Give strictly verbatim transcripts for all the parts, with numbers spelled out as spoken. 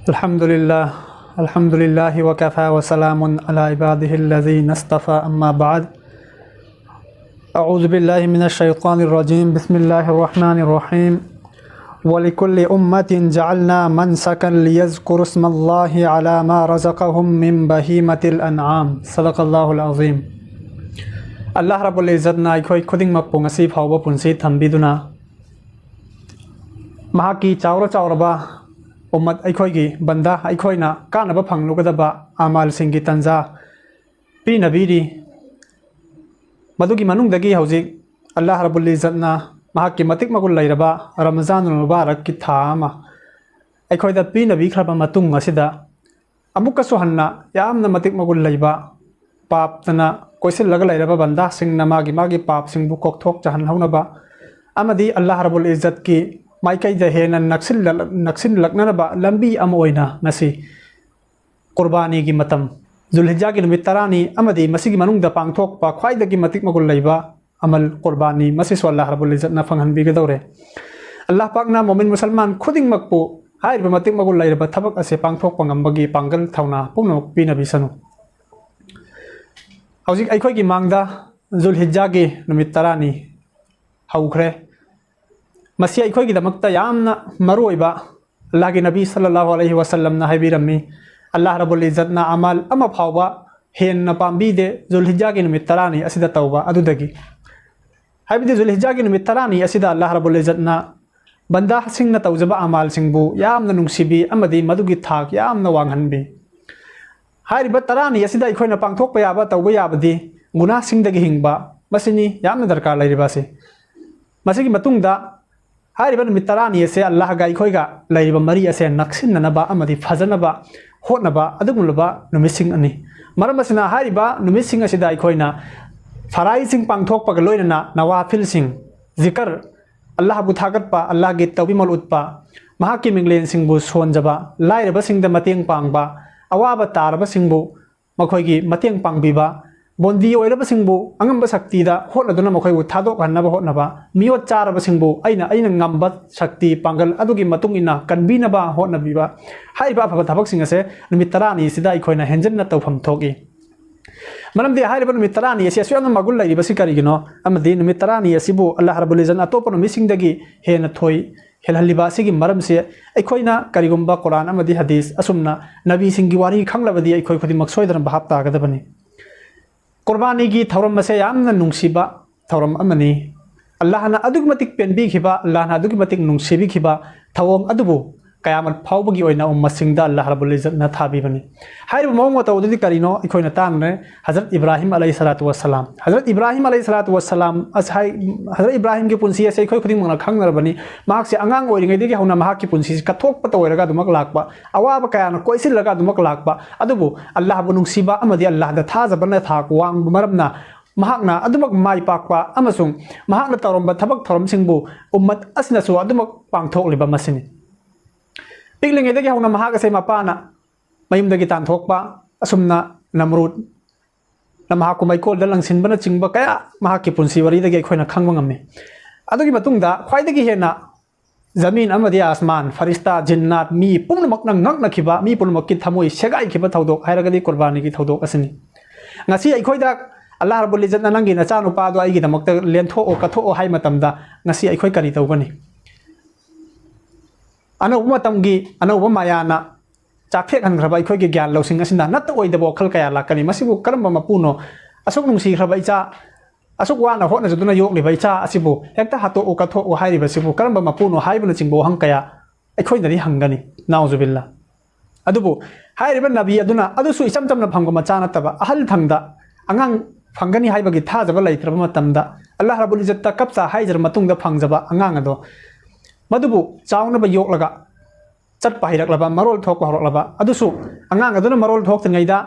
الحمد لله. الحمد لله وكفى وسلام على عباده الذين اصطفى، أما بعد. أعوذ بالله من الشيطان الرجيم. بسم الله الرحمن الرحيم. ولكل أمة جعلنا منسكا ليذكروا اسم الله على ما رزقهم من بهيمة الأنعام. صدق الله العظيم. ꯑꯜꯂꯥꯍ ꯔꯕꯨꯜ ꯏꯖꯠꯅ ꯑꯩꯈꯣꯏ ꯈꯨꯗꯤꯡꯃꯛꯄꯨ ꯉꯁꯤ ꯐꯥꯎꯕ ꯄꯨꯟꯁꯤ ꯊꯝꯕꯤꯗꯨꯅ, ꯃꯍꯥꯛꯀꯤ ꯆꯥꯎꯔ ꯆꯥꯎꯔꯕ ꯎꯝꯃꯠ ꯑꯩꯈꯣꯏꯒꯤ ꯕꯟꯗꯥ ꯑꯩꯈꯣꯏꯅ ꯀꯥꯟꯅꯕ ꯐꯪꯂꯨꯒꯗꯕ ꯑꯃꯥꯜꯁꯤꯡꯒꯤ ꯇꯟꯖꯥ ꯄꯤꯅꯕꯤꯔꯤ꯫ ꯃꯗꯨꯒꯤ ꯃꯅꯨꯡꯗꯒꯤ ꯍꯧꯖꯤꯛ ꯑꯜꯂꯥꯍ ꯔꯕꯨꯜ ꯏꯖꯠꯅ ꯃꯍꯥꯛꯀꯤ ꯃꯇꯤꯛ ꯃꯒꯨꯟ ꯂꯩꯔꯕ ꯔꯃꯖꯥꯟ ꯃꯨꯕꯥꯔꯛꯀꯤ ꯊꯥ ꯑꯃ ꯑꯩꯈꯣꯏꯗ ꯄꯤꯅꯕꯤꯈ꯭ꯔꯕ ꯃꯇꯨꯡ ꯑꯁꯤꯗ, ꯑꯃꯨꯛꯀꯁꯨ ꯍꯟꯅ ꯌꯥꯝꯅ ꯃꯇꯤꯛ ꯃꯒꯨꯟ ꯂꯩꯕ, ꯄꯥꯞꯇꯅ ꯀꯣꯏꯁꯤꯜꯂꯒ ꯂꯩꯔꯕ ꯕꯟꯗꯥꯁꯤꯡꯅ ꯃꯥꯒꯤ ꯃꯥꯒꯤ ꯄꯥꯞꯁꯤꯡꯕꯨ ꯀꯣꯛꯊꯣꯛꯆꯍꯟꯍꯧꯅꯕ ꯑꯃꯗꯤ ꯑꯜꯂꯥꯍ ꯔꯕꯨꯜ ꯏꯖꯠꯀꯤ ꯃꯥꯏꯀꯩꯗ ꯍꯦꯟꯅ ꯅꯛꯁꯤꯜꯂ-, ꯅꯛꯁꯤꯜꯂꯛꯅꯅꯕ ꯂꯝꯕꯤ ꯑꯃ ꯑꯣꯏꯅ ꯉꯁꯤ ꯀꯨꯔꯕꯥꯅꯤꯒꯤ ꯃꯇꯝ, ꯖꯨꯜꯍꯤꯖꯥꯒꯤ ꯅꯨꯃꯤꯠ ꯇꯔꯥꯅꯤ ꯑꯃꯗꯤ ꯃꯁꯤꯒꯤ ꯃꯅꯨꯡꯗ ꯄꯥꯡꯊꯣꯛꯄ ꯈ꯭ꯋꯥꯏꯗꯒꯤ ꯃꯇꯤꯛ ꯃꯒꯨꯟ ꯂꯩꯕ ꯑꯃꯜ ꯀꯨꯔꯕꯥꯅꯤ, ꯃꯁꯤꯁꯨ ꯑꯜꯂꯥꯍ ꯔꯕꯨꯜ ꯏꯖꯠꯅ ꯐꯪꯍꯟꯕꯤꯒꯗꯧꯔꯦ꯫ ꯑꯜꯂꯥꯍ ꯄꯥꯛꯅ ꯃꯣꯃꯤꯟ ꯃꯨꯁꯜꯃꯥꯟ ꯈꯨꯗꯤꯡꯃꯛꯄꯨ ꯍꯥꯏꯔꯤꯕ ꯃꯇꯤꯛ ꯃꯒꯨꯟ ꯂꯩꯔꯕ ꯊꯕꯛ ꯑꯁꯦ ꯄꯥꯡꯊꯣꯛꯄ ꯉꯝꯕꯒꯤ ꯄꯥꯡꯒꯜ ꯊꯧꯅꯥ ꯄꯨꯝꯅꯃꯛ ꯄꯤꯅꯕꯤꯁꯅꯨ꯫ ꯍꯧꯖꯤꯛ ꯑꯩꯈꯣꯏꯒꯤ ꯃꯥꯡꯗ ꯖꯨꯜꯍꯤꯖꯥꯒꯤ ꯅꯨꯃꯤꯠ ꯇꯔꯥꯅꯤ ꯍꯧꯈ꯭ꯔꯦ꯫ ꯃꯁꯤ ꯑꯩꯈꯣꯏꯒꯤꯗꯃꯛꯇ ꯌꯥꯝꯅ ꯃꯔꯨꯑꯣꯏꯕ, ꯑꯜꯂꯥꯍꯒꯤ ꯅꯕꯤ ꯁꯜꯂꯜꯂꯥꯍꯨ ꯑꯂꯩꯍꯤ ꯋꯁꯜꯂꯝꯅ ꯍꯥꯏꯕꯤꯔꯝꯃꯤ, ꯑꯜꯂꯥꯍ ꯔꯕꯨꯜ ꯏꯖꯠꯅ ꯑꯃꯥꯜ ꯑꯃ ꯐꯥꯎꯕ ꯍꯦꯟꯅ ꯄꯥꯝꯕꯤꯗꯦ ꯖꯨꯜꯍꯤꯖꯥꯒꯤ ꯅꯨꯃꯤꯠ ꯇꯔꯥꯅꯤ ꯑꯁꯤꯗ ꯇꯧꯕ ꯑꯗꯨꯗꯒꯤ꯫ ꯍꯥꯏꯕꯗꯤ ꯖꯨꯜꯍꯤꯖꯥꯒꯤ ꯅꯨꯃꯤꯠ ꯇꯔꯥꯅꯤ ꯑꯁꯤꯗ ꯑꯜꯂꯥꯍ ꯔꯕꯨꯜ ꯏꯖꯠꯅ ꯕꯟꯗꯥꯁꯤꯡꯅ ꯇꯧꯖꯕ ꯑꯃꯥꯜꯁꯤꯡꯕꯨ ꯌꯥꯝꯅ ꯅꯨꯡꯁꯤꯕꯤ ꯑꯃꯗꯤ ꯃꯗꯨꯒꯤ ꯊꯥꯛ ꯌꯥꯝꯅ ꯋꯥꯡꯍꯟꯕꯤ꯫ ꯍꯥꯏꯔꯤꯕ ꯇꯔꯥꯅꯤ ꯑꯁꯤꯗ ꯑꯩꯈꯣꯏꯅ ꯄꯥꯡꯊꯣꯛꯄ ꯌꯥꯕ, ꯇꯧꯕ ꯌꯥꯕꯗꯤ ꯒꯨꯅꯥꯁꯤꯡꯗꯒꯤ ꯍꯤꯡꯕ, ꯃꯁꯤꯅꯤ ꯌꯥꯝꯅ ꯗꯔꯀꯥꯔ ꯂꯩꯔꯤꯕ ꯑꯁꯤ꯫ ꯃꯁꯤꯒꯤ ꯃꯇꯨꯡꯗ ꯍꯥꯏꯔꯤꯕ ꯅꯨꯃꯤꯠ ꯇꯔꯥꯅꯤ ꯑꯁꯦ ꯑꯜꯂꯥꯍꯒ ꯑꯩꯈꯣꯏꯒ ꯂꯩꯔꯤꯕ ꯃꯔꯤ ꯑꯁꯦ ꯅꯛꯁꯤꯟꯅꯅꯕ ꯑꯃꯗꯤ ꯐꯖꯅꯕ ꯍꯣꯠꯅꯕ ꯑꯗꯨꯒꯨꯝꯂꯕ ꯅꯨꯃꯤꯠꯁꯤꯡ ꯑꯅꯤ꯫ ꯃꯔꯝ ꯑꯁꯤꯅ ꯍꯥꯏꯔꯤꯕ ꯅꯨꯃꯤꯠꯁꯤꯡ ꯑꯁꯤꯗ ꯑꯩꯈꯣꯏꯅ ꯐꯔꯥꯏꯖꯁꯤꯡ ꯄꯥꯡꯊꯣꯛꯄꯒ ꯂꯣꯏꯅꯅ ꯅꯋꯥꯐꯤꯜꯁꯤꯡ, ꯖꯤꯀꯔ, ꯑꯜꯂꯥꯍꯕꯨ ꯊꯥꯒꯠꯄ, ꯑꯜꯂꯥꯍꯒꯤ ꯇꯧꯕꯤꯃꯜ ꯎꯠꯄ, ꯃꯍꯥꯛꯀꯤ ꯃꯤꯡꯂꯦꯟꯁꯤꯡꯕꯨ ꯁꯣꯟꯖꯕ, ꯂꯥꯏꯔꯕꯁꯤꯡꯗ ꯃꯇꯦꯡ ꯄꯥꯡꯕ, ꯑꯋꯥꯕ ꯇꯥꯔꯕꯁꯤꯡꯕꯨ ꯃꯈꯣꯏꯒꯤ ꯃꯇꯦꯡ ꯄꯥꯡꯕꯤꯕ, ꯕꯣꯟꯗꯤ ꯑꯣꯏꯔꯕꯁꯤꯡꯕꯨ ꯑꯉꯝꯕ ꯁꯛꯇꯤꯗ ꯍꯣꯠꯅꯗꯨꯅ ꯃꯈꯣꯏꯕꯨ ꯊꯥꯗꯣꯛꯍꯟꯅꯕ ꯍꯣꯠꯅꯕ, ꯃꯤꯑꯣꯠ ꯆꯥꯔꯕꯁꯤꯡꯕꯨ ꯑꯩꯅ, ꯑꯩꯅ ꯉꯝꯕ ꯁꯛꯇꯤ ꯄꯥꯡꯒꯜ ꯑꯗꯨꯒꯤ ꯃꯇꯨꯡ ꯏꯟꯅ ꯀꯟꯕꯤꯅꯕ ꯍꯣꯠꯅꯕꯤꯕ, ꯍꯥꯏꯔꯤꯕ ꯑꯐꯕ ꯊꯕꯛꯁꯤꯡ ꯑꯁꯦ ꯅꯨꯃꯤꯠ ꯇꯔꯥꯅꯤ ꯑꯁꯤꯗ ꯑꯩꯈꯣꯏꯅ ꯍꯦꯟꯖꯤꯟꯅ ꯇꯧꯐꯝ ꯊꯣꯛꯏ꯫ ꯃꯔꯝꯗꯤ ꯍꯥꯏꯔꯤꯕ ꯅꯨꯃꯤꯠ ꯇꯔꯥꯅꯤ ꯑꯁꯤ ꯑꯁꯨꯛ ꯌꯥꯝꯅ ꯃꯒꯨꯟ ꯂꯩꯔꯤꯕꯁꯤ ꯀꯔꯤꯒꯤꯅꯣ? ꯑꯃꯗꯤ ꯅꯨꯃꯤꯠ ꯇꯔꯥꯅꯤ ꯑꯁꯤꯕꯨ ꯑꯜꯂꯥꯍ ꯔꯕꯨꯜ ꯏꯖꯠꯅ ꯑꯇꯣꯞꯄ ꯅꯨꯃꯤꯠꯁꯤꯡꯗꯒꯤ ꯍꯦꯟꯅ ꯊꯣꯏ ꯍꯦꯜꯍꯜꯂꯤꯕ ꯑꯁꯤꯒꯤ ꯃꯔꯝꯁꯦ ꯑꯩꯈꯣꯏꯅ ꯀꯔꯤꯒꯨꯝꯕ ꯀꯨꯔꯥꯟ ꯑꯃꯗꯤ ꯍꯗꯤꯁ ꯑꯁꯨꯝꯅ ꯅꯕꯤꯁꯤꯡꯒꯤ ꯋꯥꯔꯤ ꯈꯪꯂꯕꯗꯤ ꯑꯩꯈꯣꯏ ꯈꯨꯗꯤꯡꯃꯛ ꯁꯣꯏꯗꯅ ꯚꯥꯞ ꯇꯥꯒꯗꯕꯅꯤ꯫ ꯀꯨꯔꯕꯥꯅꯤꯒꯤ ꯊꯧꯔꯝ ꯑꯁꯦ ꯌꯥꯝꯅ ꯅꯨꯡꯁꯤꯕ ꯊꯧꯔꯝ ꯑꯃꯅꯤ꯫ ꯑꯜꯂꯥꯍꯅ ꯑꯗꯨꯛꯀꯤ ꯃꯇꯤꯛ ꯄꯦꯟꯕꯤꯈꯤꯕ, ꯑꯜꯂꯥꯍꯅ ꯑꯗꯨꯛꯀꯤ ꯃꯇꯤꯛ ꯅꯨꯡꯁꯤꯕꯤꯈꯤꯕ ꯊꯧꯑꯣꯡ ꯑꯗꯨꯕꯨ ꯀꯌꯥꯃꯠ ꯐꯥꯎꯕꯒꯤ ꯑꯣꯏꯅ ꯎꯝꯃꯠꯁꯤꯡꯗ ꯑꯜꯂꯥꯍ ꯔꯕꯨꯜ ꯏꯖꯠꯅ ꯊꯥꯕꯤꯕꯅꯤ꯫ ꯍꯥꯏꯔꯤꯕ ꯃꯑꯣꯡ ꯃꯇꯧ ꯑꯗꯨꯗꯤ ꯀꯔꯤꯅꯣ? ꯑꯩꯈꯣꯏꯅ ꯇꯥꯟꯅꯔꯦ꯫ ꯍꯖꯔꯠ ꯏꯕ꯭ꯔꯥꯍꯤꯝ ꯑꯂꯩꯍꯤ ꯁꯂꯥꯇꯨ ꯋꯁꯁꯂꯥꯝ, ꯍꯖꯔꯠ ꯏꯕ꯭ꯔꯥꯍꯤꯝ ꯑꯂꯩꯍꯤ ꯁꯂꯥꯇꯨ ꯋꯁꯁꯂꯥꯝ ꯑꯁ ꯍꯥꯏ-, ꯍꯖꯔꯠ ꯏꯕ꯭ꯔꯥꯍꯤꯝꯒꯤ ꯄꯨꯟꯁꯤ ꯑꯁꯦ ꯑꯩꯈꯣꯏ ꯈꯨꯗꯤꯡꯃꯛꯅ ꯈꯪꯅꯔꯕꯅꯤ꯫ ꯃꯍꯥꯛꯁꯦ ꯑꯉꯥꯡ ꯑꯣꯏꯔꯤꯉꯩꯗꯒꯤ ꯍꯧꯅ ꯃꯍꯥꯛꯀꯤ ꯄꯨꯟꯁꯤꯁꯤ ꯀꯠꯊꯣꯛꯄꯇ ꯑꯣꯏꯔꯒ ꯑꯗꯨꯃꯛ ꯂꯥꯛꯄ, ꯑꯋꯥꯕ ꯀꯌꯥꯅ ꯀꯣꯏꯁꯤꯜꯂꯒ ꯑꯗꯨꯃꯛ ꯂꯥꯛꯄ, ꯑꯗꯨꯕꯨ ꯑꯜꯂꯥꯍꯕꯨ ꯅꯨꯡꯁꯤꯕ ꯑꯃꯗꯤ ꯑꯜꯂꯥꯍꯗ ꯊꯥꯖꯕꯅ ꯊꯥꯛ ꯋꯥꯡꯕ ꯃꯔꯝꯅ ꯃꯍꯥꯛꯅ ꯑꯗꯨꯃꯛ ꯃꯥꯏ ꯄꯥꯛꯄ ꯑꯃꯁꯨꯡ ꯃꯍꯥꯛꯅ ꯇꯧꯔꯝꯕ ꯊꯕꯛ ꯊꯧꯔꯝꯁꯤꯡꯕꯨ ꯎꯝꯃꯠ ꯑꯁꯤꯅꯁꯨ ꯑꯗꯨꯃꯛ ꯄꯥꯡꯊꯣꯛꯂꯤꯕ ꯃꯁꯤꯅꯤ꯫ ꯄꯤꯛꯂꯤꯉꯩꯗꯒꯤ ꯍꯧꯅ ꯃꯍꯥꯛ ꯑꯁꯦ ꯃꯄꯥꯅ ꯃꯌꯨꯝꯗꯒꯤ ꯇꯥꯟꯊꯣꯛꯄ, ꯑꯁꯨꯝꯅ ꯅꯝꯔꯨꯗ ꯃꯍꯥꯛꯄꯨ ꯃꯩꯀꯣꯜꯗ ꯂꯪꯁꯤꯟꯕꯅꯆꯤꯡꯕ ꯀꯌꯥ ꯃꯍꯥꯛꯀꯤ ꯄꯨꯟꯁꯤ ꯋꯥꯔꯤꯗꯒꯤ ꯑꯩꯈꯣꯏꯅ ꯈꯪꯕ ꯉꯝꯃꯤ꯫ ꯑꯗꯨꯒꯤ ꯃꯇꯨꯡꯗ ꯈ꯭ꯋꯥꯏꯗꯒꯤ ꯍꯦꯟꯅ ꯖꯃꯤꯟ ꯑꯃꯗꯤ ꯑꯁꯃꯥꯟ, ꯐꯔꯤꯁꯇꯥ, ꯖꯤꯟꯅꯥꯠ, ꯃꯤ ꯄꯨꯝꯅꯃꯛꯅ ꯉꯛꯅꯈꯤꯕ, ꯃꯤ ꯄꯨꯝꯅꯃꯛꯀꯤ ꯊꯃꯣꯏ ꯁꯦꯒꯥꯏꯈꯤꯕ ꯊꯧꯗꯣꯛ ꯍꯥꯏꯔꯒꯗꯤ ꯀꯨꯔꯕꯥꯅꯤꯒꯤ ꯊꯧꯗꯣꯛ ꯑꯁꯤꯅꯤ꯫ ꯉꯁꯤ ꯑꯩꯈꯣꯏꯗ ꯑꯜꯂꯥꯍ ꯔꯕꯨꯜ ꯏꯖꯠꯅ "ꯅꯪꯒꯤ ꯅꯆꯥꯅꯨꯄꯥꯗꯣ ꯑꯩꯒꯤꯗꯃꯛꯇ ꯂꯦꯟꯊꯣꯛꯑꯣ, ꯀꯠꯊꯣꯛꯑꯣ" ꯍꯥꯏ ꯃꯇꯝꯗ, ꯉꯁꯤ ꯑꯩꯈꯣꯏ ꯀꯔꯤ ꯇꯧꯒꯅꯤ? ꯑꯅꯧꯕ ꯃꯇꯝꯒꯤ ꯑꯅꯧꯕ ꯃꯌꯥꯅ ꯆꯥꯛꯊꯦꯛꯍꯟꯈ꯭ꯔꯕ ꯑꯩꯈꯣꯏꯒꯤ ꯒ꯭ꯌꯥꯟ ꯂꯧꯁꯤꯡ ꯑꯁꯤꯅ ꯅꯠꯇ ꯑꯣꯏꯗꯕ ꯋꯥꯈꯜ ꯀꯌꯥ ꯂꯥꯛꯀꯅꯤ꯫ ꯃꯁꯤꯕꯨ ꯀꯔꯝꯕ ꯃꯄꯨꯅꯣ? ꯑꯁꯨꯛ ꯅꯨꯡꯁꯤꯈ꯭ꯔꯕ ꯏꯆꯥ, ꯑꯁꯨꯛ ꯋꯥꯅ ꯍꯣꯠꯅꯖꯗꯨꯅ ꯌꯣꯛꯂꯤꯕ ꯏꯆꯥ ꯑꯁꯤꯕꯨ ꯍꯦꯛꯇ "ꯍꯥꯠꯇꯣꯛꯎ, ꯀꯠꯊꯣꯛꯎ" ꯍꯥꯏꯔꯤꯕꯁꯤꯕꯨ ꯀꯔꯝꯕ ꯃꯄꯨꯅꯣ ꯍꯥꯏꯕꯅꯆꯤꯡꯕ ꯋꯥꯍꯪ ꯀꯌꯥ ꯑꯩꯈꯣꯏꯅꯗꯤ ꯍꯪꯒꯅꯤ꯫ ꯅꯥꯎꯖꯨꯕꯤꯜꯂꯥ꯫ ꯑꯗꯨꯕꯨ ꯍꯥꯏꯔꯤꯕ ꯅꯕꯤ ꯑꯗꯨꯅ ꯑꯗꯨꯁꯨ ꯏꯆꯝ ꯆꯝꯅ ꯐꯪꯕ ꯃꯆꯥ ꯅꯠꯇꯕ, ꯑꯍꯜ ꯊꯪꯗ ꯑꯉꯥꯡ ꯐꯪꯒꯅꯤ ꯍꯥꯏꯕꯒꯤ ꯊꯥꯖꯕ ꯂꯩꯇ꯭ꯔꯕ ꯃꯇꯝꯗ, ꯑꯜꯂꯥꯍ ꯔꯕꯨꯜ ꯏꯖꯠꯇ ꯀꯞꯆꯥ ꯍꯥꯏꯖꯔ ꯃꯇꯨꯡꯗ ꯐꯪꯖꯕ ꯑꯉꯥꯡ ꯑꯗꯣ, ꯃꯗꯨꯕꯨ ꯆꯥꯎꯅꯕ ꯌꯣꯛꯂꯒ, ꯆꯠꯄ ꯍꯩꯔꯛꯂꯕ, ꯃꯔꯣꯜ ꯊꯣꯛꯄ ꯍꯧꯔꯛꯂꯕ, ꯑꯗꯨꯁꯨ ꯑꯉꯥꯡ ꯑꯗꯨꯅ ꯃꯔꯣꯜ ꯊꯣꯛꯇ꯭ꯔꯤꯉꯩꯗ,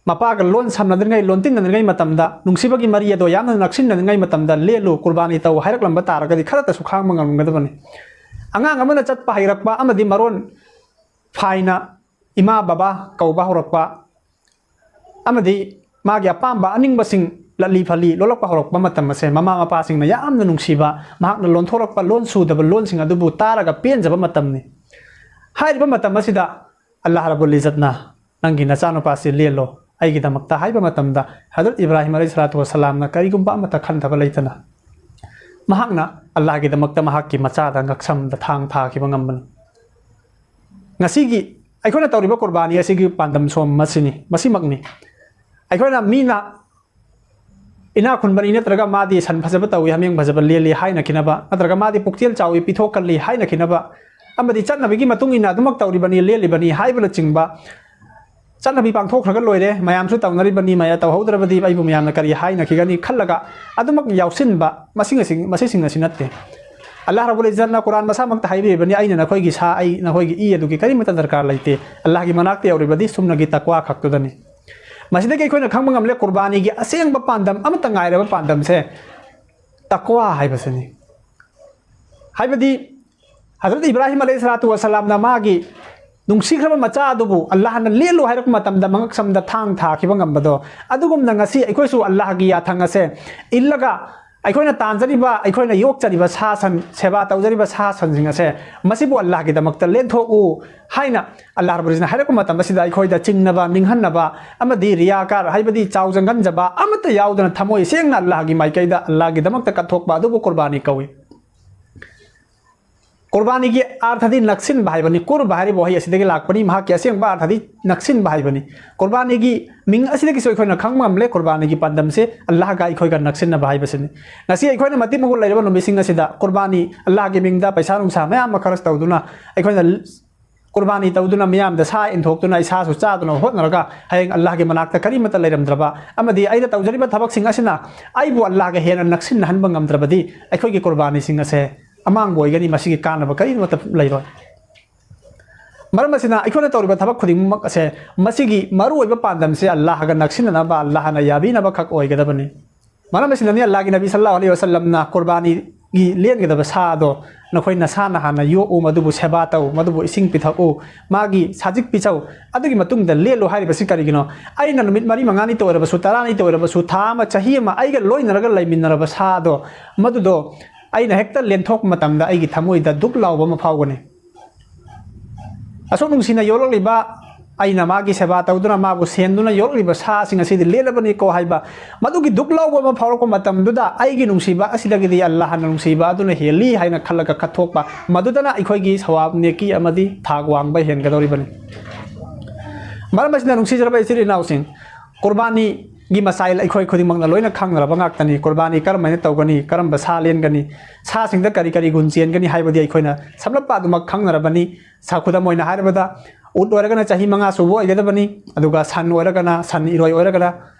ꯃꯄꯥꯒ ꯂꯣꯟ ꯁꯝꯅꯗ꯭ꯔꯤꯉꯩ, ꯂꯣꯟꯇꯤꯟꯅꯗ꯭ꯔꯤꯉꯩ ꯃꯇꯝꯗ, ꯅꯨꯡꯁꯤꯕꯒꯤ ꯃꯔꯤ ꯑꯗꯣ ꯌꯥꯝꯅ ꯅꯛꯁꯤꯟꯅꯗ꯭ꯔꯤꯉꯩ ꯃꯇꯝꯗ "ꯂꯦꯜꯂꯨ, ꯀꯨꯔꯕꯥꯅꯤ ꯇꯧ" ꯍꯥꯏꯔꯛꯂꯝꯕ ꯇꯥꯔꯒꯗꯤ ꯈꯔꯇꯁꯨ ꯈꯥꯡꯕ ꯉꯝꯒꯗꯕꯅꯤ꯫ ꯑꯉꯥꯡ ꯑꯃꯅ ꯆꯠꯄ ꯍꯩꯔꯛꯄ ꯑꯃꯗꯤ ꯃꯔꯣꯟ ꯐꯥꯏꯅ ꯏꯃꯥ ꯕꯕꯥ ꯀꯧꯕ ꯍꯧꯔꯛꯄ ꯑꯃꯗꯤ ꯃꯥꯒꯤ ꯑꯄꯥꯝꯕ ꯑꯅꯤꯡꯕꯁꯤꯡ ꯂꯠꯂꯤ ꯐꯠꯂꯤ ꯂꯣꯜꯂꯛꯄ ꯍꯧꯔꯛꯄ ꯃꯇꯝ ꯑꯁꯦ, ꯃꯃꯥ ꯃꯄꯥꯁꯤꯡꯅ ꯌꯥꯝꯅ ꯅꯨꯡꯁꯤꯕ, ꯃꯍꯥꯛꯅ ꯂꯣꯟꯊꯣꯔꯛꯄ ꯂꯣꯟ ꯁꯨꯗꯕ ꯂꯣꯟꯁꯤꯡ ꯑꯗꯨꯕꯨ ꯇꯥꯔꯒ ꯄꯦꯟꯖꯕ ꯃꯇꯝꯅꯤ꯫ ꯍꯥꯏꯔꯤꯕ ꯃꯇꯝ ꯑꯁꯤꯗ ꯑꯜꯂꯥꯍ ꯔꯕꯨꯜ ꯏꯖꯠꯅ, "ꯅꯪꯒꯤ ꯅꯆꯥꯅꯨꯄꯥꯁꯤ ꯂꯦꯜꯂꯣ ꯑꯩꯒꯤꯗꯃꯛꯇ" ꯍꯥꯏꯕ ꯃꯇꯝꯗ, ꯍꯖꯔꯠ ꯏꯕ꯭ꯔꯥꯍꯤꯝ ꯑꯂꯩꯍꯤ ꯁꯂꯥꯇꯨ ꯋꯁꯂꯥꯝꯅ ꯀꯔꯤꯒꯨꯝꯕ ꯑꯃꯠꯇ ꯈꯟꯊꯕ ꯂꯩꯇꯅ ꯃꯍꯥꯛꯅ ꯑꯜꯂꯥꯍꯒꯤꯗꯃꯛꯇ ꯃꯍꯥꯛꯀꯤ ꯃꯆꯥꯗ ꯉꯛꯁꯝꯗ ꯊꯥꯡ ꯊꯥꯈꯤꯕ ꯉꯝꯕꯅꯤ꯫ ꯉꯁꯤꯒꯤ ꯑꯩꯈꯣꯏꯅ ꯇꯧꯔꯤꯕ ꯀꯨꯔꯕꯥꯅꯤ ꯑꯁꯤꯒꯤ ꯄꯥꯟꯗꯝ ꯁꯣꯝ ꯃꯁꯤꯅꯤ, ꯃꯁꯤꯃꯛꯅꯤ꯫ ꯑꯩꯈꯣꯏꯅ ꯃꯤꯅ ꯏꯅꯥꯛ ꯈꯨꯟꯕꯅꯤ, ꯅꯠꯇ꯭ꯔꯒ ꯃꯥꯗꯤ ꯁꯟ ꯐꯖꯕ ꯇꯧꯏ, ꯍꯥꯃꯦꯡ ꯐꯖꯕ ꯂꯦꯜꯂꯤ ꯍꯥꯏꯅꯈꯤꯅꯕ, ꯅꯠꯇ꯭ꯔꯒ ꯃꯥꯗꯤ ꯄꯨꯛꯆꯦꯜ ꯆꯥꯎꯏ, ꯄꯤꯊꯣꯛꯀꯜꯂꯤ ꯍꯥꯏꯅꯈꯤꯅꯕ, ꯑꯃꯗꯤ ꯆꯠꯅꯕꯤꯒꯤ ꯃꯇꯨꯡ ꯏꯟꯅ ꯑꯗꯨꯃꯛ ꯇꯧꯔꯤꯕꯅꯤ, ꯂꯦꯜꯂꯤꯕꯅꯤ ꯍꯥꯏꯕꯅꯆꯤꯡꯕ ꯆꯠꯅꯕꯤ ꯄꯥꯡꯊꯣꯛꯈ꯭ꯔꯒ ꯂꯣꯏꯔꯦ, ꯃꯌꯥꯝꯁꯨ ꯇꯧꯅꯔꯤꯕꯅꯤ, ꯃꯌꯥꯝ ꯇꯧꯍꯧꯗ꯭ꯔꯕꯗꯤ ꯑꯩꯕꯨ ꯃꯌꯥꯝꯅ ꯀꯔꯤ ꯍꯥꯏꯅꯈꯤꯒꯅꯤ ꯈꯜꯂꯒ ꯑꯗꯨꯃꯛ ꯌꯥꯎꯁꯤꯟꯕ, ꯃꯁꯤꯡ ꯑꯁꯤ, ꯃꯁꯤꯁꯤꯡ ꯑꯁꯤ ꯅꯠꯇꯦ꯫ ꯑꯜꯂꯥꯍ ꯔꯕꯨꯜ ꯏꯖꯠꯅ ꯀꯨꯔꯥꯟ ꯃꯁꯥꯃꯛꯇ ꯍꯥꯏꯕꯤꯔꯤꯕꯅꯤ, "ꯑꯩꯅ ꯅꯈꯣꯏꯒꯤ ꯁꯥ, ꯑꯩ ꯅꯈꯣꯏꯒꯤ ꯏ ꯑꯗꯨꯒꯤ ꯀꯔꯤꯃꯠꯇ ꯗꯔꯀꯥꯔ ꯂꯩꯇꯦ, ꯑꯜꯂꯥꯍꯒꯤ ꯃꯅꯥꯛꯇ ꯌꯧꯔꯤꯕꯗꯤ ꯁꯨꯞꯅꯒꯤ ꯇꯛꯋꯥ ꯈꯛꯇꯨꯗꯅꯤ"꯫ ꯃꯁꯤꯗꯒꯤ ꯑꯩꯈꯣꯏꯅ ꯈꯪꯕ ꯉꯝꯂꯦ, ꯀꯨꯔꯕꯥꯅꯤꯒꯤ ꯑꯁꯦꯡꯕ ꯄꯥꯟꯗꯝ, ꯑꯃꯠꯇ ꯉꯥꯏꯔꯕ ꯄꯥꯟꯗꯝꯁꯦ ꯇꯛꯋꯥ ꯍꯥꯏꯕꯁꯤꯅꯤ꯫ ꯍꯥꯏꯕꯗꯤ ꯍꯖꯔꯠ ꯏꯕ꯭ꯔꯥꯍꯤꯝ ꯑꯂꯩꯍꯤ ꯁꯂꯥꯇꯨ ꯋꯁꯂꯥꯝꯅ ꯃꯥꯒꯤ ꯅꯨꯡꯁꯤꯈ꯭ꯔꯕ ꯃꯆꯥ ꯑꯗꯨꯕꯨ ꯑꯜꯂꯥꯍꯅ ꯂꯦꯜꯂꯨ ꯍꯥꯏꯔꯛꯄ ꯃꯇꯝꯗ ꯃꯉꯛꯁꯝꯗ ꯊꯥꯡ ꯊꯥꯈꯤꯕ ꯉꯝꯕꯗꯣ, ꯑꯗꯨꯒꯨꯝꯅ ꯉꯁꯤ ꯑꯩꯈꯣꯏꯁꯨ ꯑꯜꯂꯥꯍꯒꯤ ꯌꯥꯊꯪ ꯑꯁꯦ ꯏꯜꯂꯒ ꯑꯩꯈꯣꯏꯅ ꯇꯥꯟꯖꯔꯤꯕ, ꯑꯩꯈꯣꯏꯅ ꯌꯣꯛꯆꯔꯤꯕ ꯁꯥ ꯁꯟ, ꯁꯦꯕꯥ ꯇꯧꯖꯔꯤꯕ ꯁꯥ ꯁꯟꯁꯤꯡ ꯑꯁꯦ ꯃꯁꯤꯕꯨ ꯑꯜꯂꯥꯍꯒꯤꯗꯃꯛꯇ ꯂꯦꯟꯊꯣꯛꯎ ꯍꯥꯏꯅ ꯑꯜꯂꯥꯍ ꯔꯕꯨꯜ ꯏꯖꯠꯅ ꯍꯥꯏꯔꯛꯄ ꯃꯇꯝ ꯑꯁꯤꯗ ꯑꯩꯈꯣꯏꯗ ꯆꯤꯡꯅꯕ, ꯅꯤꯡꯍꯟꯅꯕ ꯑꯃꯗꯤ ꯔꯤꯌꯥꯀꯥꯔ ꯍꯥꯏꯕꯗꯤ ꯆꯥꯎ ꯖꯪꯒꯟꯖꯕ ꯑꯃꯠꯇ ꯌꯥꯎꯗꯅ ꯊꯃꯣꯏ ꯁꯦꯡꯅ ꯑꯜꯂꯥꯍꯒꯤ ꯃꯥꯏꯀꯩꯗ, ꯑꯜꯂꯥꯍꯒꯤꯗꯃꯛꯇ ꯀꯠꯊꯣꯛꯄ ꯑꯗꯨꯕꯨ ꯀꯨꯔꯕꯥꯅꯤ ꯀꯧꯏ꯫ ꯀꯨꯔꯕꯥꯅꯤꯒꯤ ꯑꯥꯔꯊꯗꯤ ꯅꯛꯁꯤꯟꯕ ꯍꯥꯏꯕꯅꯤ꯫ ꯀꯨꯔꯕ ꯍꯥꯏꯔꯤꯕ ꯋꯥꯍꯩ ꯑꯁꯤꯗꯒꯤ ꯂꯥꯛꯄꯅꯤ, ꯃꯍꯥꯛꯀꯤ ꯑꯁꯦꯡꯕ ꯑꯥꯔꯊꯗꯤ ꯅꯛꯁꯤꯟꯕ ꯍꯥꯏꯕꯅꯤ꯫ ꯀꯨꯔꯕꯥꯅꯤꯒꯤ ꯃꯤꯡ ꯑꯁꯤꯗꯒꯤꯁꯨ ꯑꯩꯈꯣꯏꯅ ꯈꯪꯕ ꯉꯝꯂꯦ, ꯀꯨꯔꯕꯥꯅꯤꯒꯤ ꯄꯥꯟꯗꯝꯁꯦ ꯑꯜꯂꯥꯍꯒ ꯑꯩꯈꯣꯏꯒ ꯅꯛꯁꯤꯟꯅꯕ ꯍꯥꯏꯕꯁꯤꯅꯤ꯫ ꯉꯁꯤ ꯑꯩꯈꯣꯏꯅ ꯃꯇꯤꯛ ꯃꯒꯨꯟ ꯂꯩꯔꯕ ꯅꯨꯃꯤꯠꯁꯤꯡ ꯑꯁꯤꯗ ꯀꯨꯔꯕꯥꯅꯤ, ꯑꯜꯂꯥꯍꯒꯤ ꯃꯤꯡꯗ ꯄꯩꯁꯥ ꯅꯨꯡꯁꯥ ꯃꯌꯥꯝ ꯑꯃ ꯈꯔꯆ ꯇꯧꯗꯨꯅ, ꯑꯩꯈꯣꯏꯅ ꯀꯨꯔꯕꯥꯅꯤ ꯇꯧꯗꯨꯅ, ꯃꯤꯌꯥꯝꯗ ꯁꯥ ꯏꯟꯊꯣꯛꯇꯨꯅ, ꯏꯁꯥꯁꯨ ꯆꯥꯗꯨꯅ ꯍꯣꯠꯅꯔꯒ, ꯍꯌꯦꯡ ꯑꯜꯂꯥꯍꯒꯤ ꯃꯅꯥꯛꯇ ꯀꯔꯤꯃꯠꯇ ꯂꯩꯔꯝꯗ꯭ꯔꯕ ꯑꯃꯗꯤ ꯑꯩꯅ ꯇꯧꯖꯔꯤꯕ ꯊꯕꯛꯁꯤꯡ ꯑꯁꯤꯅ ꯑꯩꯕꯨ ꯑꯜꯂꯥꯍꯒ ꯍꯦꯟꯅ ꯅꯛꯁꯤꯟꯅꯍꯟꯕ ꯉꯝꯗ꯭ꯔꯕꯗꯤ, ꯑꯩꯈꯣꯏꯒꯤ ꯀꯨꯔꯕꯥꯅꯤꯁꯤꯡ ꯑꯁꯦ ꯑꯃꯥꯡꯕ ꯑꯣꯏꯒꯅꯤ, ꯃꯁꯤꯒꯤ ꯀꯥꯟꯅꯕ ꯀꯔꯤꯃꯠꯇ ꯂꯩꯔꯣꯏ꯫ ꯃꯔꯝ ꯑꯁꯤꯅ, ꯑꯩꯈꯣꯏꯅ ꯇꯧꯔꯤꯕ ꯊꯕꯛ ꯈꯨꯗꯤꯡꯃꯛ ꯑꯁꯦ, ꯃꯁꯤꯒꯤ ꯃꯔꯨꯑꯣꯏꯕ ꯄꯥꯟꯗꯝꯁꯦ ꯑꯜꯂꯥꯍꯒ ꯅꯛꯁꯤꯟꯅꯅꯕ, ꯑꯜꯂꯥꯍꯅ ꯌꯥꯕꯤꯅꯕ ꯈꯛ ꯑꯣꯏꯒꯗꯕꯅꯤ꯫ ꯃꯔꯝ ꯑꯁꯤꯅꯅꯤ ꯑꯜꯂꯥꯍꯒꯤ ꯅꯕꯤ ꯁꯜꯂꯜꯂꯥꯍꯨ ꯑꯂꯩꯍꯤ ꯋꯁꯜꯂꯝꯅ ꯀꯨꯔꯕꯥꯅꯤ ꯒꯤ ꯂꯦꯟꯒꯗꯕ ꯁꯥ ꯑꯗꯣ ꯅꯈꯣꯏ ꯅꯁꯥꯅ ꯍꯥꯟꯅ ꯌꯣꯛꯎ, ꯃꯗꯨꯕꯨ ꯁꯦꯕꯥ ꯇꯧ, ꯃꯗꯨꯕꯨ ꯏꯁꯤꯡ ꯄꯤꯊꯛꯎ, ꯃꯥꯒꯤ ꯁꯥꯖꯤꯛ ꯄꯤꯖꯧ, ꯑꯗꯨꯒꯤ ꯃꯇꯨꯡꯗ ꯂꯦꯜꯂꯨ ꯍꯥꯏꯔꯤꯕꯁꯤ ꯀꯔꯤꯒꯤꯅꯣ? ꯑꯩꯅ ꯅꯨꯃꯤꯠ ꯃꯔꯤ ꯃꯉꯥꯅꯤꯇ ꯑꯣꯏꯔꯕꯁꯨ, ꯇꯔꯥꯅꯤꯇ ꯑꯣꯏꯔꯕꯁꯨ, ꯊꯥ ꯑꯃ, ꯆꯍꯤ ꯑꯃ ꯑꯩꯒ ꯂꯣꯏꯅꯔꯒ ꯂꯩꯃꯤꯟꯅꯔꯕ ꯁꯥ ꯑꯗꯣ, ꯃꯗꯨꯗꯣ ꯑꯩꯅ ꯍꯦꯛꯇ ꯂꯦꯟꯊꯣꯛꯄ ꯃꯇꯝꯗ ꯑꯩꯒꯤ ꯊꯃꯣꯏꯗ ꯗꯨꯛ ꯂꯥꯎꯕ ꯑꯃ ꯐꯥꯎꯒꯅꯤ꯫ ꯑꯁꯨꯛ ꯅꯨꯡꯁꯤꯅ ꯌꯣꯛꯂꯛꯂꯤꯕ, ꯑꯩꯅ ꯃꯥꯒꯤ ꯁꯦꯕꯥ ꯇꯧꯗꯨꯅ ꯃꯥꯕꯨ ꯁꯦꯟꯗꯨꯅ ꯌꯣꯛꯂꯤꯕ ꯁꯥꯁꯤꯡ ꯑꯁꯤꯗꯤ ꯂꯦꯜꯂꯕꯅꯤꯀꯣ ꯍꯥꯏꯕ ꯃꯗꯨꯒꯤ ꯗꯨꯛ ꯂꯥꯎꯕ ꯑꯃ ꯐꯥꯎꯔꯛꯄ ꯃꯇꯝꯗꯨꯗ, ꯑꯩꯒꯤ ꯅꯨꯡꯁꯤꯕ ꯑꯁꯤꯗꯒꯤꯗꯤ ꯑꯜꯂꯥꯍꯅ ꯅꯨꯡꯁꯤꯕ ꯑꯗꯨꯅ ꯍꯦꯜꯂꯤ ꯍꯥꯏꯅ ꯈꯜꯂꯒ ꯀꯠꯊꯣꯛꯄ, ꯃꯗꯨꯗꯅ ꯑꯩꯈꯣꯏꯒꯤ ꯁꯋꯥꯕ ꯅꯦꯀꯤ ꯑꯃꯗꯤ ꯊꯥꯛ ꯋꯥꯡꯕ ꯍꯦꯟꯒꯗꯧꯔꯤꯕꯅꯤ꯫ ꯃꯔꯝ ꯑꯁꯤꯅ, ꯅꯨꯡꯁꯤꯖꯔꯕ ꯏꯆꯤꯜ ꯏꯅꯥꯎꯁꯤꯡ, ꯀꯨꯔꯕꯥꯅꯤꯒꯤ ꯃꯁꯥꯏꯜ ꯑꯩꯈꯣꯏ ꯈꯨꯗꯤꯡꯃꯛꯅ ꯂꯣꯏꯅ ꯈꯪꯅꯔꯕ ꯉꯥꯛꯇꯅꯤ꯫ ꯀꯨꯔꯕꯥꯅꯤ ꯀꯔꯝꯍꯥꯏꯅ ꯇꯧꯒꯅꯤ, ꯀꯔꯝꯕ ꯁꯥ ꯂꯦꯟꯒꯅꯤ, ꯁꯥꯁꯤꯡꯗ ꯀꯔꯤ ꯀꯔꯤ ꯒꯨꯟ ꯆꯦꯟꯒꯅꯤ ꯍꯥꯏꯕꯗꯤ ꯑꯩꯈꯣꯏꯅ ꯁꯝꯂꯞꯄ ꯑꯗꯨꯃꯛ ꯈꯪꯅꯔꯕꯅꯤ꯫ ꯁ-, ꯈꯨꯗꯝ ꯑꯣꯏꯅ ꯍꯥꯏꯔꯕꯗ, ꯎꯠ ꯑꯣꯏꯔꯒꯅ ꯆꯍꯤ ꯃꯉꯥ ꯁꯨꯕ ꯑꯣꯏꯒꯗꯕꯅꯤ, ꯑꯗꯨꯒ ꯁꯟ ꯑꯣꯏꯔꯒꯅ, ꯁꯟ ꯏꯔꯣꯏ ꯑꯣꯏꯔꯒꯅ